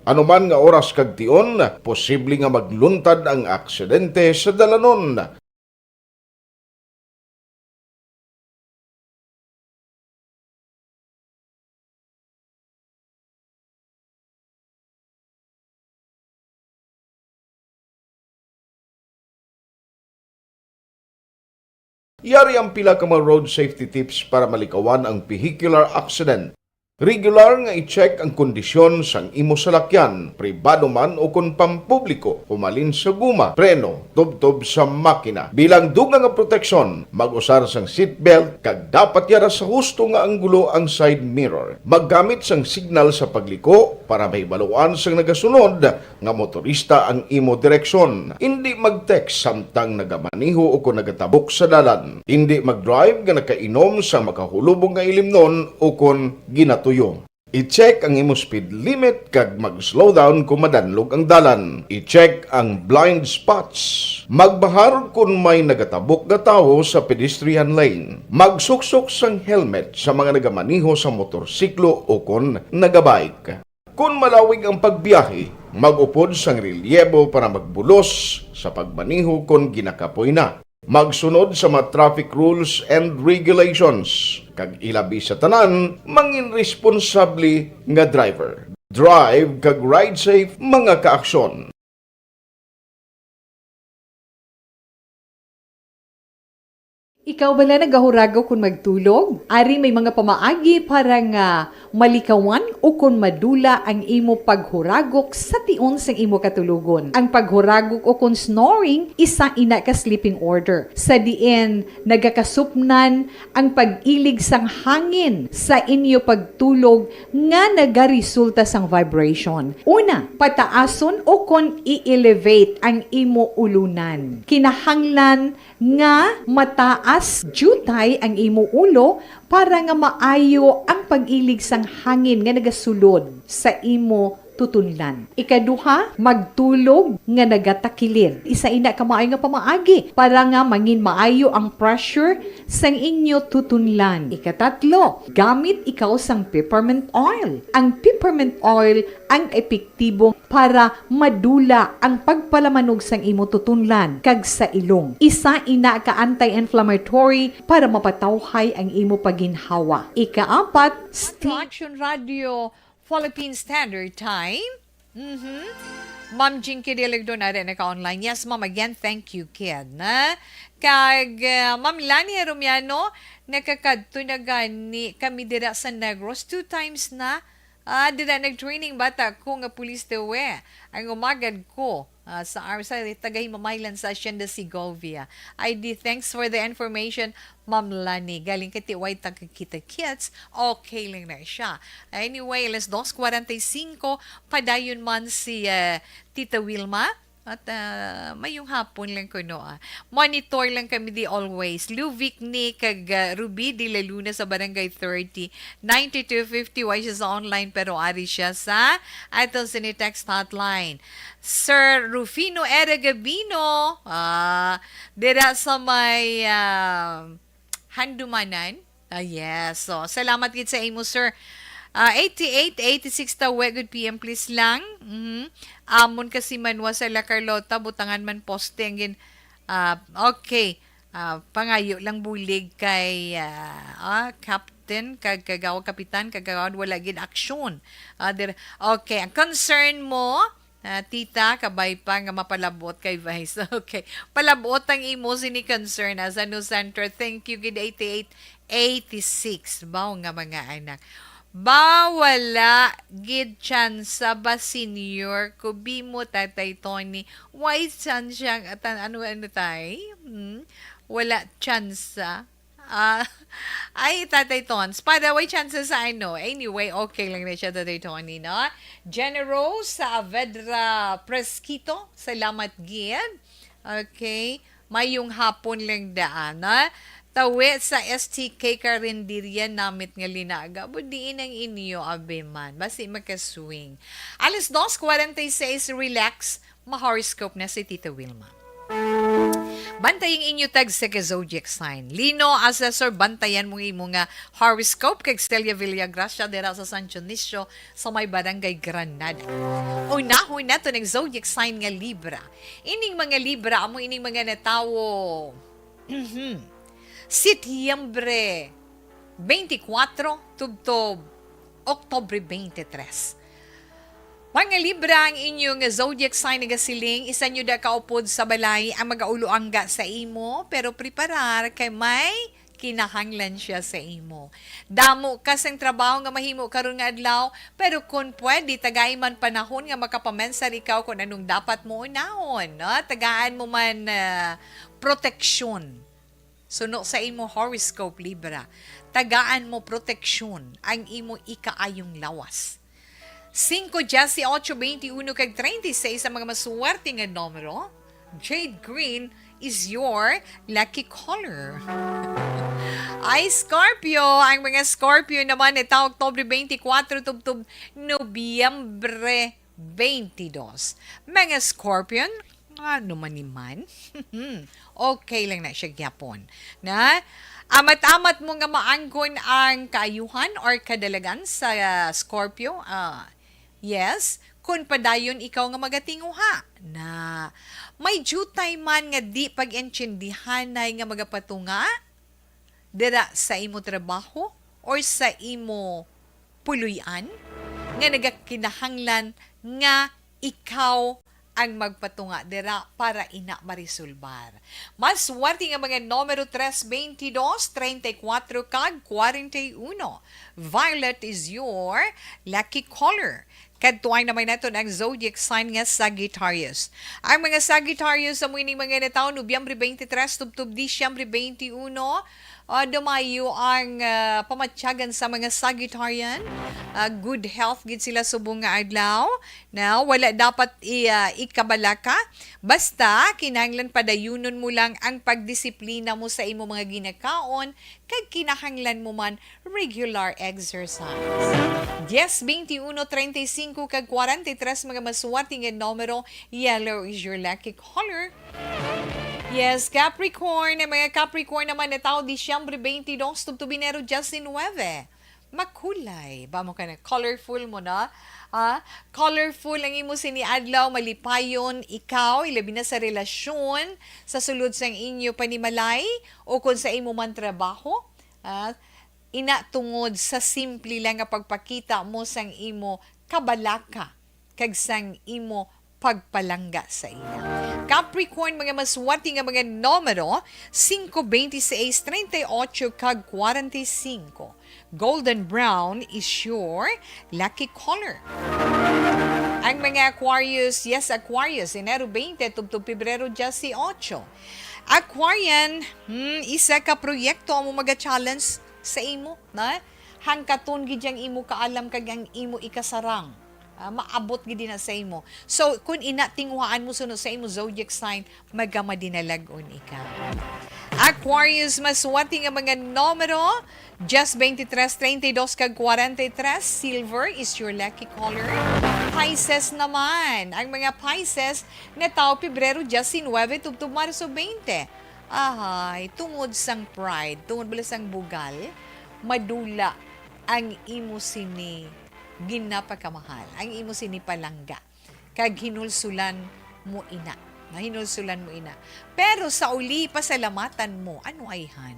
Ano man nga oras kag tion, posible nga magluntad ang aksidente sa dalanon. Yari ang pila ka mga road safety tips para malikawan ang vehicular accident. Regular nga i-check ang kondisyon sang imo salakyan, pribado man o kon pampubliko, humalin sa guma, preno, tubtob sa makina. Bilang dugang nga proteksyon, mag-usar sang seatbelt kag dapat yara sa husto nga anggulo ang side mirror. Maggamit sang signal sa pagliko para mahibaluan sang nagasunod nga motorista ang imo direksyon. Indi mag-text samtang nagamaneho o kon nagatabok sa dalan. Indi mag-drive nga nakainom sa makahulubog nga ilimnon o kon ginatuyo. I-check ang imo speed limit kag mag-slow down kon madanlog ang dalan. I-check ang blind spots. Magbahar kon may nagatabok nga tawo sa pedestrian lane. Magsuksok sang helmet sa mga nagamaneho sa motorsiklo o kon nagabike. Kon malawig ang pagbiyahe, Mag-upod sang relyebo para magbulos sa pagmaneho kon ginakapoy na. Magsunod sa mga traffic rules and regulations, kag ilabi sa tanan, mangin responsable nga driver. Drive kag ride safe, mga kaaksyon. Ikaw bala nagahuragok kon magtulog? Ari may mga pamaagi para nga malikawan ukon madula ang imo paghuragok sa tion sang imo katulogon. Ang paghuragok ukon snoring, isa ina ka sleeping order, sa diin nagakasupnan ang pag-ilig sang hangin sa inyo pagtulog nga nagaresulta sang vibration. Una, pataason ukon i-elevate ang imo ulunan. Kinahanglan nga mataas diutay ang imo ulo para nga maayo ang pag-ilig sang hangin nga nagasulod sa imo tutunlan. Ikaduha, magtulog nga nagatakilid. Isa ina ka maayo nga pamaagi para nga mangin maayo ang pressure sang inyo tutunlan. Ikatatlo, gamit ikaw sang peppermint oil. Ang peppermint oil ang epektibo para madula ang pagpalamanog sang imo tutunlan kag sa ilong. Isa ina ka anti-inflammatory para mapatawhay ang imo pagginhawa. Ikaapat, Radyo Action Radio, Philippine Standard Time. Mhm. Ma'am Jinky Diligdon, ari naka-online. Yes, ma'am. Again, thank you, kid. Na? Kag, uh, Ma'am Lani Romiano, nakakadto na gani kami dira sa Negros. Two times na. Ah, dira nag-training bata ko nga police daw eh. Ang umagad ko, ah, sa army, sa tagahimamaylan sa Hacienda Segovia. I D, thanks for the information, Ma'am Lani. Galing kay T Y Takakita Kids, okay lang na siya. Anyway, alas dos cuarenta y cinco, padayon man si, eh, Tita Wilma. At, ah, mayong hapon lang kuno, ah. Monitor lang kami di always. Luvic ni kag, ah, Ruby de la Luna sa Barangay thirty, ninety-two fifty. Why siya sa online, pero ari siya sa aton sini text hotline. Sir Rufino Era Gabino, ah, dira sa may, ah, Handumanan. Ah, yes. So, salamat gid sa imo, sir. Ah, eighty-eight, eighty-six tawe, good P M, please lang. Mhm. Amon kasi manwa sa La Carlota, butangan man poste ang gin-, ah, okay. Ah, pangayo lang bulig kay, ah, ah, Captain kag Kagawad Kapitan, Kagawad, wala gid aksyon. Ah, dir-, okay, ang concern mo, ah, tita, kabay pa nga mapalabot kay Vice. Okay. Palabot ang imo sini concern, ah, San Jose Center. Thank you gid, eighty-eight eighty-six. Baw nga mga anak. Ba, wala gid tsansa ba, senior? Kubi mo, Tatay Tony. Why tsansa ang atan-, ano, ano, tay? Hmm? Wala tsansa. Ah, ay, Tatay Tons, para way chance sa ano. Anyway, okay lang na siya, Tatay Tony, no? Jenna Rose Saavedra Presquito, salamat gid. Okay. Mayong hapon lang daan, no? Tawi sa S T K Karinderya, namit nga linaga. Budiin ang inyo, abi man. Basi makaswing. Alas dos cuarenta y seis, relax. Ma-horoscope na si Tita Wilma. Bantay ang inyo tagsa ka zodiac sign. Lino, Assessor, bantayan mo ang imo nga horoscope kag Celia Villagracia dira sa San Dionisio sa may Barangay Granada. Unahon nato ang zodiac sign nga Libra. Ining mga Libra, amo ining mga natawo Mhm. Setyembre twenty-four tubtob Oktubre twenty-three. Mga Libra, ang inyo nga zodiac sign nagasiling, isa nyo da kaupod sa balay ang magauloangga sa imo, pero preparar kay may kinahanglan siya sa imo. Damo ka sang trabaho nga mahimo karon nga adlaw, pero kung pwede, tagai man panahon nga makapamensar ikaw kung anong dapat mo unahon, no? Tagaan mo man, ah, proteksyon. Suno sa imo horoscope, Libra, tagaan mo proteksyon ang imo ikaayong lawas. Singko, dyesyoto, twenty-uno, kag treinta y seis ang mga maswerte nga numero. Jade green is your lucky color. Ay, Scorpio, ang mga Scorpio naman, ito, Oktubre twenty-four, tubtob Nobyembre twenty-two. Mga Scorpion, ano man ni man? Okay lang na siya gyapon. Na, amat-amat mo nga maangkon ang kaayuhan or kadalagan sa, ah, Scorpio. Ah, yes, Kon padayon ikaw nga magatinguha na may diutay man nga di pag-intindihanay nga magapatunga dira sa imo trabaho or sa imo puloy-an nga nagakinahanglan nga ikaw ang magpatunga dira para ina marisulbar. Mas swerte nga mga numero tres, twenty-dos, treinta y cuatro, kag kwarenta y uno. Violet is your lucky color. Kadtuan naman naton ang zodiac sign nga Sagittarius. Ang mga Sagittarius sa muining mga natawo, Nobyembre twenty-three tubtob Disyembre twenty-uno, ah, dumayo ang, ah, pamatyagan sa mga Sagittarian. Ah, good health gid sila subong nga adlaw. Na wala dapat i-, ah, ikabalaka. Basta, kinahanglan padayunon mo lang ang pagdisiplina mo sa imo mga ginakaon, kag kinahanglan mo man regular exercise. Diyes, twenty-uno, treinta y cinco, kag kwarenta y tres, mga maswerte nga numero. Yellow is your lucky color. Yes, Capricorn. Ang mga Capricorn naman na tao, Disyembre twenty-dos, tubtob Enero diecinuebe. Makulay. Ba mo ka na? Colorful mo na. Ah, colorful ang imo sini adlaw, malipayon ikaw, ilabi na sa relasyon, sa sulod sang inyo panimalay, o kon sa imo man trabaho. Ah, ina tungod sa simple lang nga pagpakita mo sang imo kabalaka kag sang imo pagpalangga sa ila. Capricorn, mga maswerte nga mga numero, singko, bente seis, treinta y ocho, kag kwarenta y cinco. Golden brown is your lucky color. Ang mga Aquarius, yes, Aquarius, Enero twenty, tubtob Pebrero dieciocho. Aquarian, hmm, isa ka proyekto ang mga challenge sa imo, na? Hangkaton gid ang imo kaalam kag ang imo ikasarang. Ah, maabot gid na sa imo. So, kung ina, tinguhaan mo suno sa imo zodiac sign, magamadi na lag-on ikaw. Aquarius, maswerte nga mga numero, diyes, bente tres, treinta y dos, kag kwarenta y tres, silver is your lucky color. Pisces naman, ang mga Pisces na tao Pebrero diecinuebe tubtob Marso twenty. Ahay, tungod sang pride, tungod bala sang bugal, madula ang imo sini ginapakamahal, ang imo sini palangga, kag hinulsulan mo ina. Na hinulsulan mo ina. Pero sa uli, pasalamatan mo. Ano ayhan?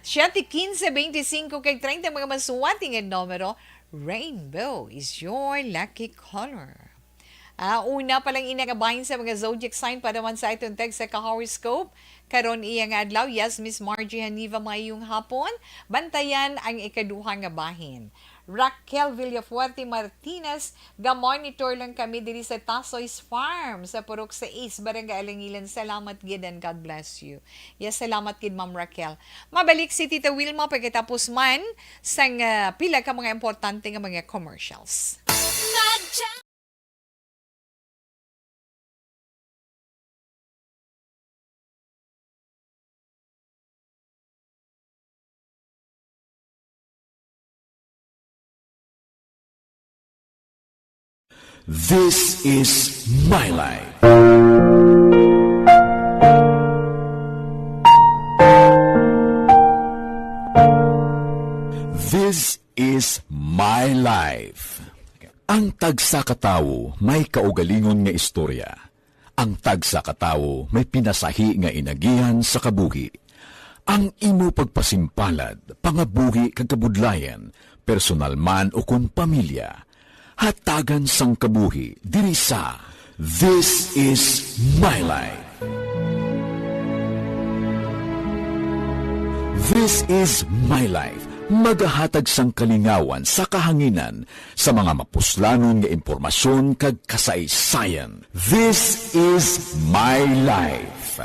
Siete, quince, veinticinco, kag treinta, mga maswerte nga numero, rainbow is your lucky color. Ah, una pa lang ina nga bahin sa mga zodiac sign para man sa aton tag sa ka-horoscope. Karon iya nga adlaw, yes, Miss Margie Haniva, mayong hapon. Bantayan ang ikaduha nga bahin. Raquel Villafuerte Martinez, ga-monitor lang kami diri sa Tasoy's Farm sa Purok sais, Barangay Alangilan. Salamat gid and God bless you. Yes, salamat gid, Ma'am Raquel. Mabalik si Tita Wilma pagkatapos man sang, ah, pila ka mga importante nga mga commercials. This is my life. This is my life. Ang tagsa ka tawo may kaugalingon nga istorya. Ang tagsa ka tawo may pinasahi nga inagihan sa kabuhi. Ang imo pagpasimpalad, pangabuhi kag kabudlayan, personal man ukon pamilya, hatagan sang kabuhi diri sa This Is My Life. This Is My Life magahatag sang kalingawan sa kahanginan sa mga mapuslanon nga impormasyon kag kasaysayan. This Is My Life.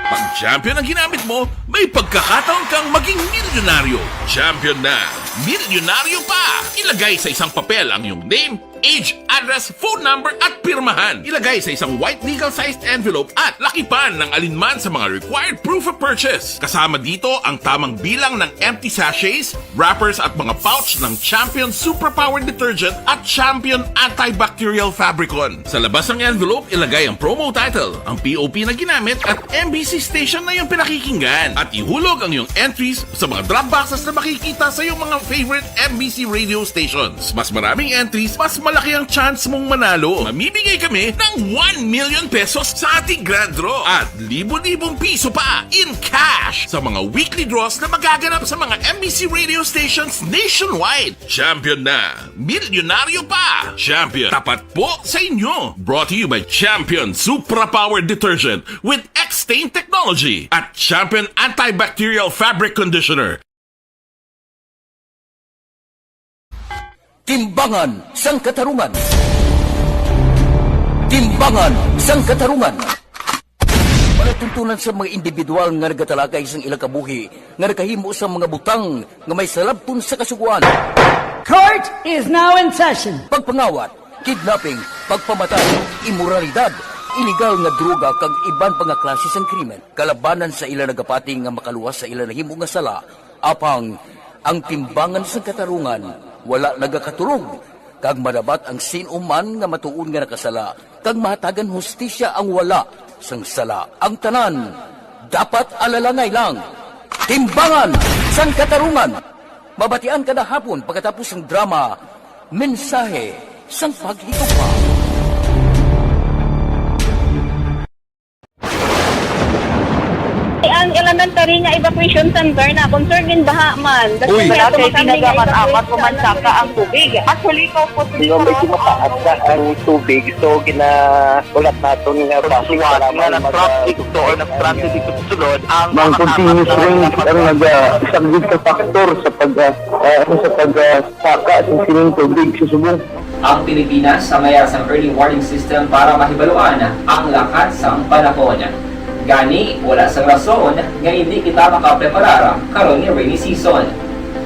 Pag champion ang ginamit mo, may pagkakataon kang maging milyonaryo. Champion na, milyonaryo pa! Ilagay sa isang papel ang iyong name, age, address, phone number, at pirmahan. Ilagay sa isang white legal-sized envelope at lakipan ng alinman sa mga required proof of purchase. Kasama dito ang tamang bilang ng empty sachets, wrappers, at mga pouch ng Champion Superpower Detergent at Champion Antibacterial Fabricon. Sa labas ng envelope, ilagay ang promo title, ang P O P na ginamit, at M B C station na iyong pinakikinggan. At ihulog ang iyong entries sa mga drop boxes na makikita sa iyong mga favorite M B C radio stations. Mas maraming entries, mas malaki ang chance mong manalo. Mamimigay kami ng one million pesos sa ating grand draw at libo-libong piso pa in cash sa mga weekly draws na magaganap sa mga M B C radio stations nationwide. Champion na! Milyonaryo pa! Champion, tapat po sa inyo! Brought to you by Champion Supra Power Detergent with X-Stain Technology at Champion Antibacterial Fabric Conditioner. Timbangan sang Katarungan. Timbangan sang Katarungan. Palatuntunan sa mga individual nga nagatalakay sang ilang kabuhi nga nakahimo sang mga butang nga may salabton sa Kasugoan. Court is now in session. Pagpangawat, kidnapping, pagpamatay, imoralidad, iligal nga droga kag iban pa nga klase sang krimen. Kalabanan sa ila nagapati nga makaluwas sa ila nahimo nga sala, apang ang timbangan sang katarungan wala nagakatulog, kag madabat ang sin-o man nga matuod nga nakasala, kag mahatagan hustisya ang wala sang sala. Ang tanan dapat alalangay lang. Timbangan sang Katarungan. Mabatian kada hapon pagkatapos sang drama, Mensahe sang Paghigugma. Ang elementary nga evacuation center na concern gin baha man. Uy. Wala kay tinaga man amat ko man saka ang tubig. Actually, ko po Medyo mataas na ang tubig, so ginaulat naton nga basi nga nag-traffic to or nag-transit dito sa sulod ang Mang continuous rain ang nag-subject sa factor sa pag, ah, ah, ano, sa pag, ah, saka sa sining tubig sa subong. Ang Pilipinas sa mayar sang early warning system para mahibaluan ang lakat sang panahon. Gani, wala sang rason nga indi kita makapreparar karon nga rainy season.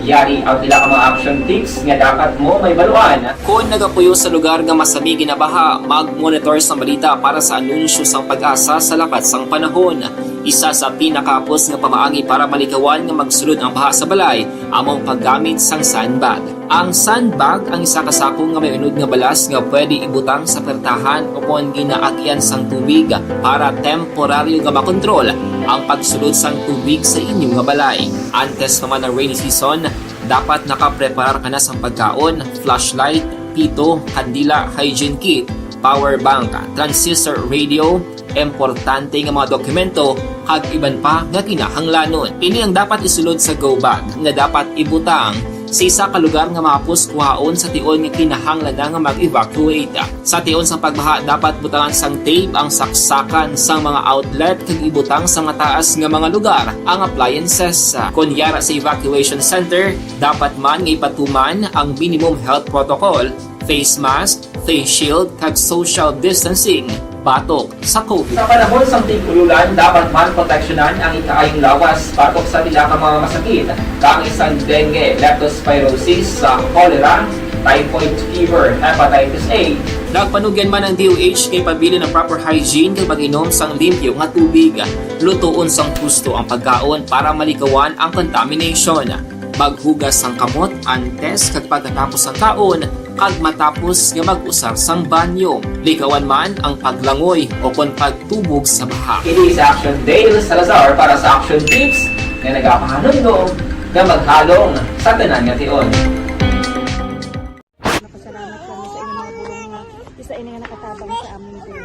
Yari ang pila ka mga action tips nga dapat mo mahibaluan. Kon nagapuyo sa lugar nga masami ginabaha, mag-monitor sang balita para sa anunsyo sang PAGASA sa lakat sang panahon. Isa sa pinakahapos nga pamaagi para malikawan nga magsulod ang baha sa balay amo ang paggamit sang sandbag. Ang sandbag ang isa ka sako nga may unod nga balas nga pwede ibutang sa pertahan o kon ginaagian sang tubig para temporaryo nga makontrol ang pagsulod sang tubig sa inyo nga balay. Antes pa man ang rainy season, dapat nakapreparar ka na sang pagkaon, flashlight, pito, kandila, hygiene kit, power bank, transistor radio, importante nga mga dokumento, kag iban pa nga kinahanglanon. Ini ang dapat isulod sa go bag nga dapat ibutang sa isa ka lugar nga mahapos kuhaon sa tion nga kinahanglan na nga mag-evacuate. Sa tion sang pagbaha, dapat butangan sang tape ang saksakan sang mga outlet kag ibutang sa mataas nga mga lugar ang appliances. Kon yara sa evacuation center, dapat man nga ipatuman ang minimum health protocol, face mask, face shield, kag social distancing batok sa COVID. Sa panahon sang tig-ululan, dapat man proteksyonan ang ikaayong lawas batok sa pila ka mga masakit, kaangay sang dengue, leptospirosis, sa cholera, typhoid fever, hepatitis A. Nagpanugyan man ang D O H kay pabilin ang proper hygiene kag mag-inom sang limpyo nga tubig. Lutoon sang husto ang pagkaon para malikawan ang contamination. Maghugas sang kamot antes kag pagkatapos sang kaon, kag matapos nga mag-usar sang banyo. Likawan man ang paglangoy o kon pagtubog sa baha. Ini si Action Dale Salazar para sa Action Tips nga nagapahanumdom nga maghalong sa tanan nga tion. Napasalamat kami sa inyong mga bulong nga isa ini nga nakatabang sa amin din.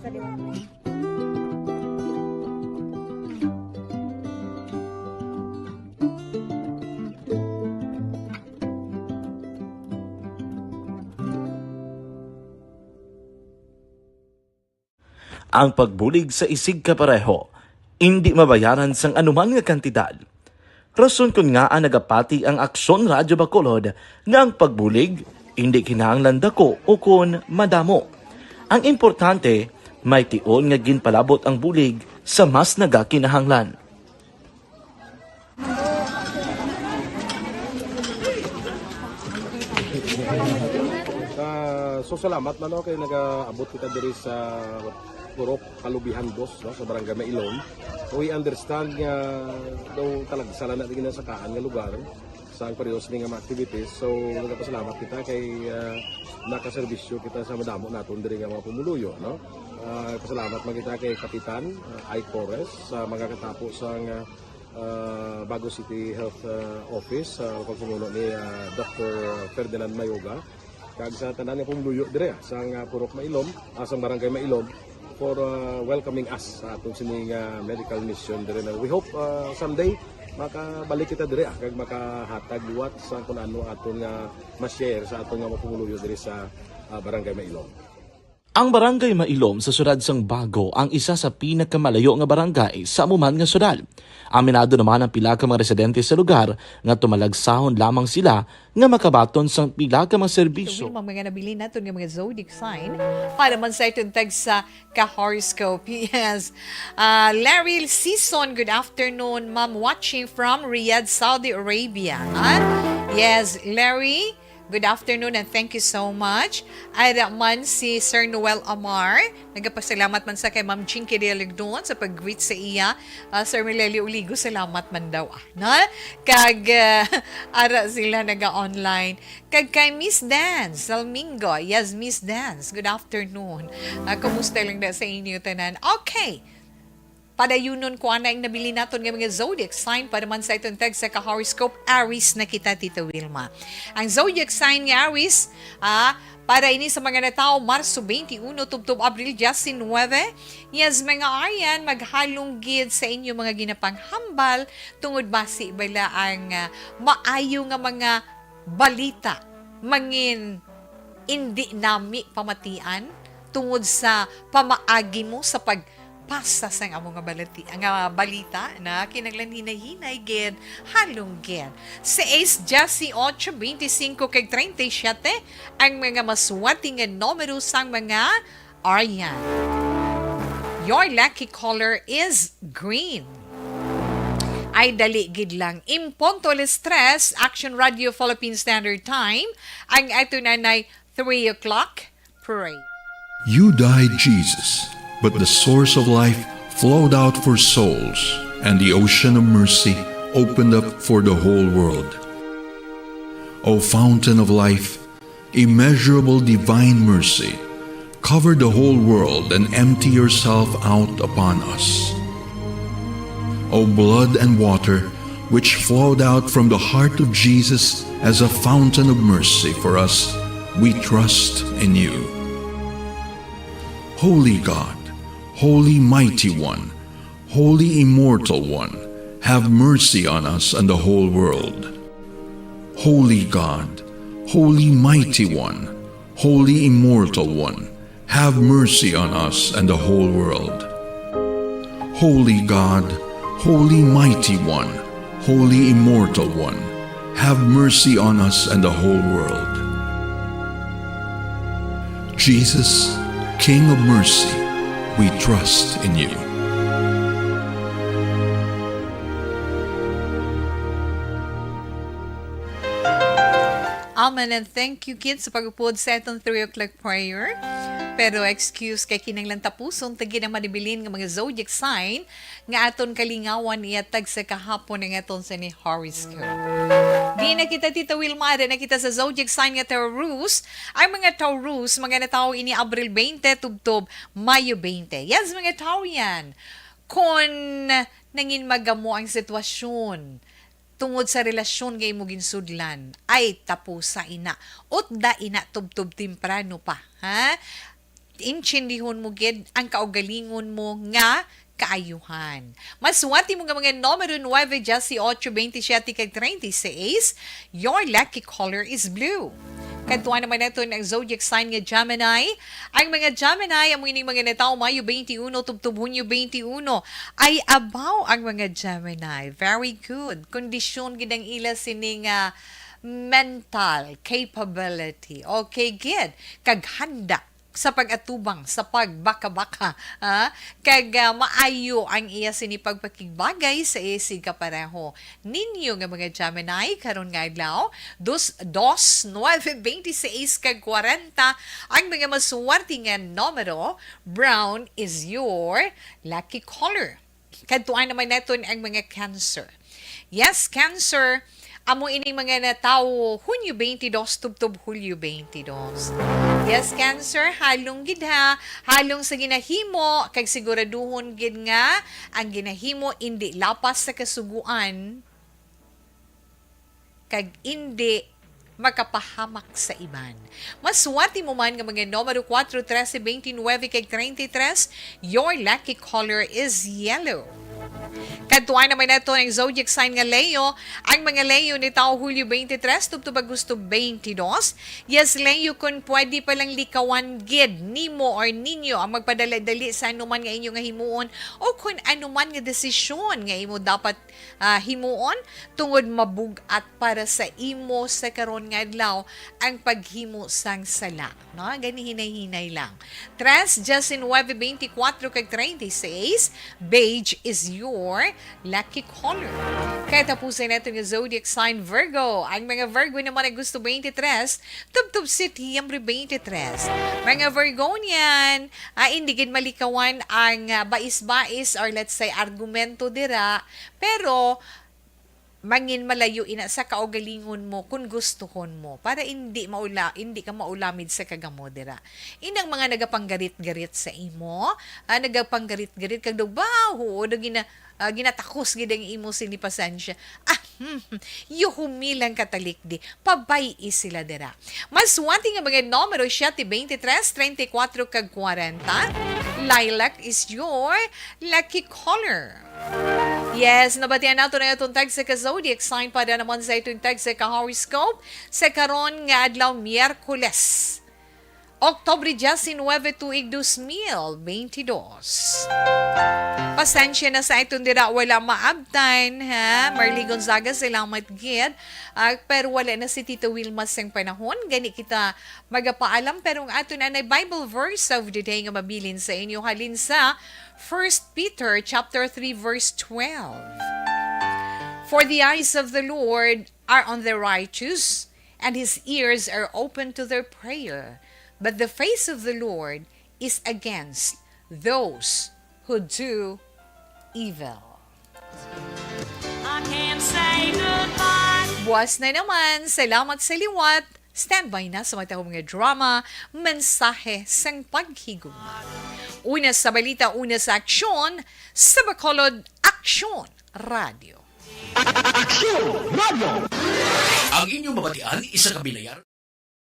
Sa Ang pagbulig sa isigkapareho indi mabayaran sang anuman nga kantidad. Rason kon ngaa nagapati ang Aksyon Radyo Bacolod nga ang pagbulig indi kinahanglan dako ukon madamo. Ang importante, may tion nga ginpalabot ang bulig sa mas nagakinahanglan. Ah, so salamat man, no, kay nagaabot kita diri sa Purok Kalubihan Dos, no, sa Barangay Mailom. We understand nga daw talagsa lang na ginasakaan nga lugar sa ang pareho sini nga mga activities. So nagapasalamat kita kay, ah, nakaserbisyo kita sa madamo naton diri nga mga pumuluyo, no. Ah, pasalamat man kita kay Kapitan, ah, Ike Torres, sa mga katapo sang, ah, ah, Bago City Health, ah, Office, sa pagpamuno ni, ah, Doctor Ferdinand Mayoga, kag sa tanan nga pumuluyo dire, ah, sang, ah, Purok Mailom, ah, sang Barangay Mailom, for, ah, welcoming us sa aton sini nga medical mission dire na we hope, ah, someday makabalik kita dire, ah, kag makahatag liwat sa kung ano aton nga ma-share sa aton nga mga pumuluyo dire sa, ah, Barangay Mailom. Ang Barangay Mailom sa siyudad sang Bago ang isa sa pinakamalayo nga barangay sa amo man nga siyudad. Aminado naman ang pila ka mga residente sa lugar nga tumalagsahon lamang sila nga makabaton sang pila ka mga serbisyo. Ito ang mga nabilin naton nga mga zodiac sign para man sa itong tag sa ka-horoscope. Yes. Ah, Larry Sison, good afternoon, ma'am. Watching from Riyadh, Saudi Arabia. Ah, yes, Larry. Good afternoon and thank you so much. Ara man si Sir Noel Amar. Nagapasalamat man sa kay Ma'am Jinky Dialigdon sa pag-greet sa iya. Ah, Sir Melelio Uligo, salamat man daw, ah, no? Kag, ah, ara sila naga-online. Kag kay Miss Dan Salmingo. Yes, Miss Dan, good afternoon. Ah, kumusta lang na sa inyo tanan? Okay. Padayunon ko ana ang nabilin naton nga mga zodiac sign para man sa itong tag sa ka-horoscope, Aries na kita, Tita Wilma. Ang zodiac sign nga Aries, ah, para ini sa mga natawo Marso twenty-one tubtob Abril diecinuebe, yes, mga Arian, maghalong gid sa inyo mga ginapanghambal tungod basi bala ang, ah, maayo nga mga balita mangin indi nami pamatian tungod sa pamaagi mo sa pagpasa sang amo nga balati-, nga balita na kinahanglan hinay-hinay gid, halong gid. Seis, dieciocho, veinticinco, kag treinta y siete ang mga maswati nga numero sang mga Arian. Your lucky color is green. Ay, dali gid lang. In punto alas tres, Action Radio Philippine Standard Time, ang ato nanay three o'clock prayer. You died, Jesus, but the source of life flowed out for souls, and the ocean of mercy opened up for the whole world. O fountain of life, immeasurable divine mercy, cover the whole world and empty yourself out upon us. O blood and water, which flowed out from the heart of Jesus as a fountain of mercy for us, we trust in you. Holy God, Holy Mighty One, Holy Immortal One, have mercy on us and the whole world. Holy God, Holy Mighty One, Holy Immortal One, have mercy on us and the whole world. Holy God, Holy Mighty One, Holy Immortal One, have mercy on us and the whole world. Jesus, King of mercy, we trust in you. Amen, and thank you, kids, sa pag-upod sa atong three o'clock prayer. Pero excuse kay kinahanglan tapuson ta gid ang madibilin nga mga zodiac sign nga aton kalingawan ihatag sa kahapon ang aton sini horoscope. Di na kita, Tita Wilma, di na kita sa zodiac sign nga Taurus. Ang mga Taurus, mga natawo ini Abril twenty tubtob Mayo twenty. Yes, mga Taurian, kon nangin magamo ang sitwasyon tungod sa relasyon nga imo ginsudlan, ay tapusa ina. Utda ina tubtob temprano pa, ha? Intindihon mo gid ang kaugalingon mo nga kaayuhan. Maswati mo nga mga numero nuebe, dieciocho, veintisiete, kag treinta y seis. Your lucky color is blue. Kadtuan naman naton ang zodiac sign nga Gemini. Ang mga Gemini, amo ining mga natawo Mayo twenty-one tubtob Hunyo twenty-one. Ay abaw ang mga Gemini. Very good. Kondisyon gid ang ila sini nga mental capability. Okay, gid. Kag handa sa pag-atubang sa pagbaka-baka, ha? Kag, ah, maayo ang iya sini pagpakigbagay sa iya sig kapareho ninyo nga mga Gemini karon nga adlaw. Dos, dos, nuebe, bente seis kag kwarenta ang mga maswerte nga numero. Brown is your lucky color. Kadtuan naman naton ang mga Cancer. Yes, Cancer, amo ining mga natawo Hunyo twenty-two tubtob Hulyo twenty-two. Yes, Cancer, halong gid ha, halong sa ginahimo, kag siguraduhon gid nga ang ginahimo indi lapas sa kasugoan kag indi makapahamak sa iban. Maswerte mo man nga mga numero kuwatro, trese, bente nuebe, kag treinta y tres, your lucky color is yellow. Kadtuan naman nato ang zodiac sign nga Leo. Ang mga Leo ni tawo Hulyo twenty-three tubtob Agosto twenty-two. Yes, Leo, kung pwede pa lang likawan gid nimo or ninyo ang magpadali-dali sa anuman nga inyo nga himuon o kung anuman nga desisyon nga imo dapat, ah, himuon tungod mabug-at para sa imo sa karon nga adlaw ang paghimo sang sala, no? Gani hinay-hinay lang. Tres, diecinuebe, veinticuatro, kag treinta y seis, beige is your lucky color. Kaya tapusin natin yung zodiac sign Virgo. Ang mga Virgo naman ay gusto twenty-tres, tubtob Setyembre twenty-tres. Mga Virgonian, ah, hindi gid malikawan ang, ah, bais-bais or let's say argumento dira, pero mangin malayo ina sa kaugalingon mo kung gustuhon mo, para hindi maula, hindi ka maulamid sa kagamo dira. Inang mga nagapanggarit-garit sa imo, ah, nagapanggarit-garit kag daw, "Ba, oo, daw gina-, ah, ginatakos gid ang imo sini pasensya." Ah, hmm, yuhumi lang katalikdi, pabay-i sila dira. Maswerte nga mga numero, siete, veintitrés, treinta y cuatro, kag kwarenta. Lilac is your lucky color. Yes, nabatian nato na itong tag sa ka-zodiac sign para naman sa itong tag sa ka-horoscope sa karon nga adlaw, Miyerkules, Oktubre diecinuebe, tuig dos mil veintidós. Pasensya na sa itong dira wala maabtan, ha? Marley Gonzaga, salamat gid. Ah, pero wala na si Tito Wilma sang panahon. Gani kita magapaalam, pero ang aton anay Bible verse of the day nga mabilin sa inyo halin sa First Peter chapter three, verse twelve. "For the eyes of the Lord are on the righteous, and his ears are open to their prayer. But the face of the Lord is against those who do evil." I can't say goodbye. Buwas na naman. Salamat sa liwat. Standby na sa matahong nga drama, Mensahe sang Paghigugma. Una sa balita, una sa aksyon, sa Bacolod, Aksyon Radio. Aksyon Radio. Ang inyong mabatian, isa ka bilayar.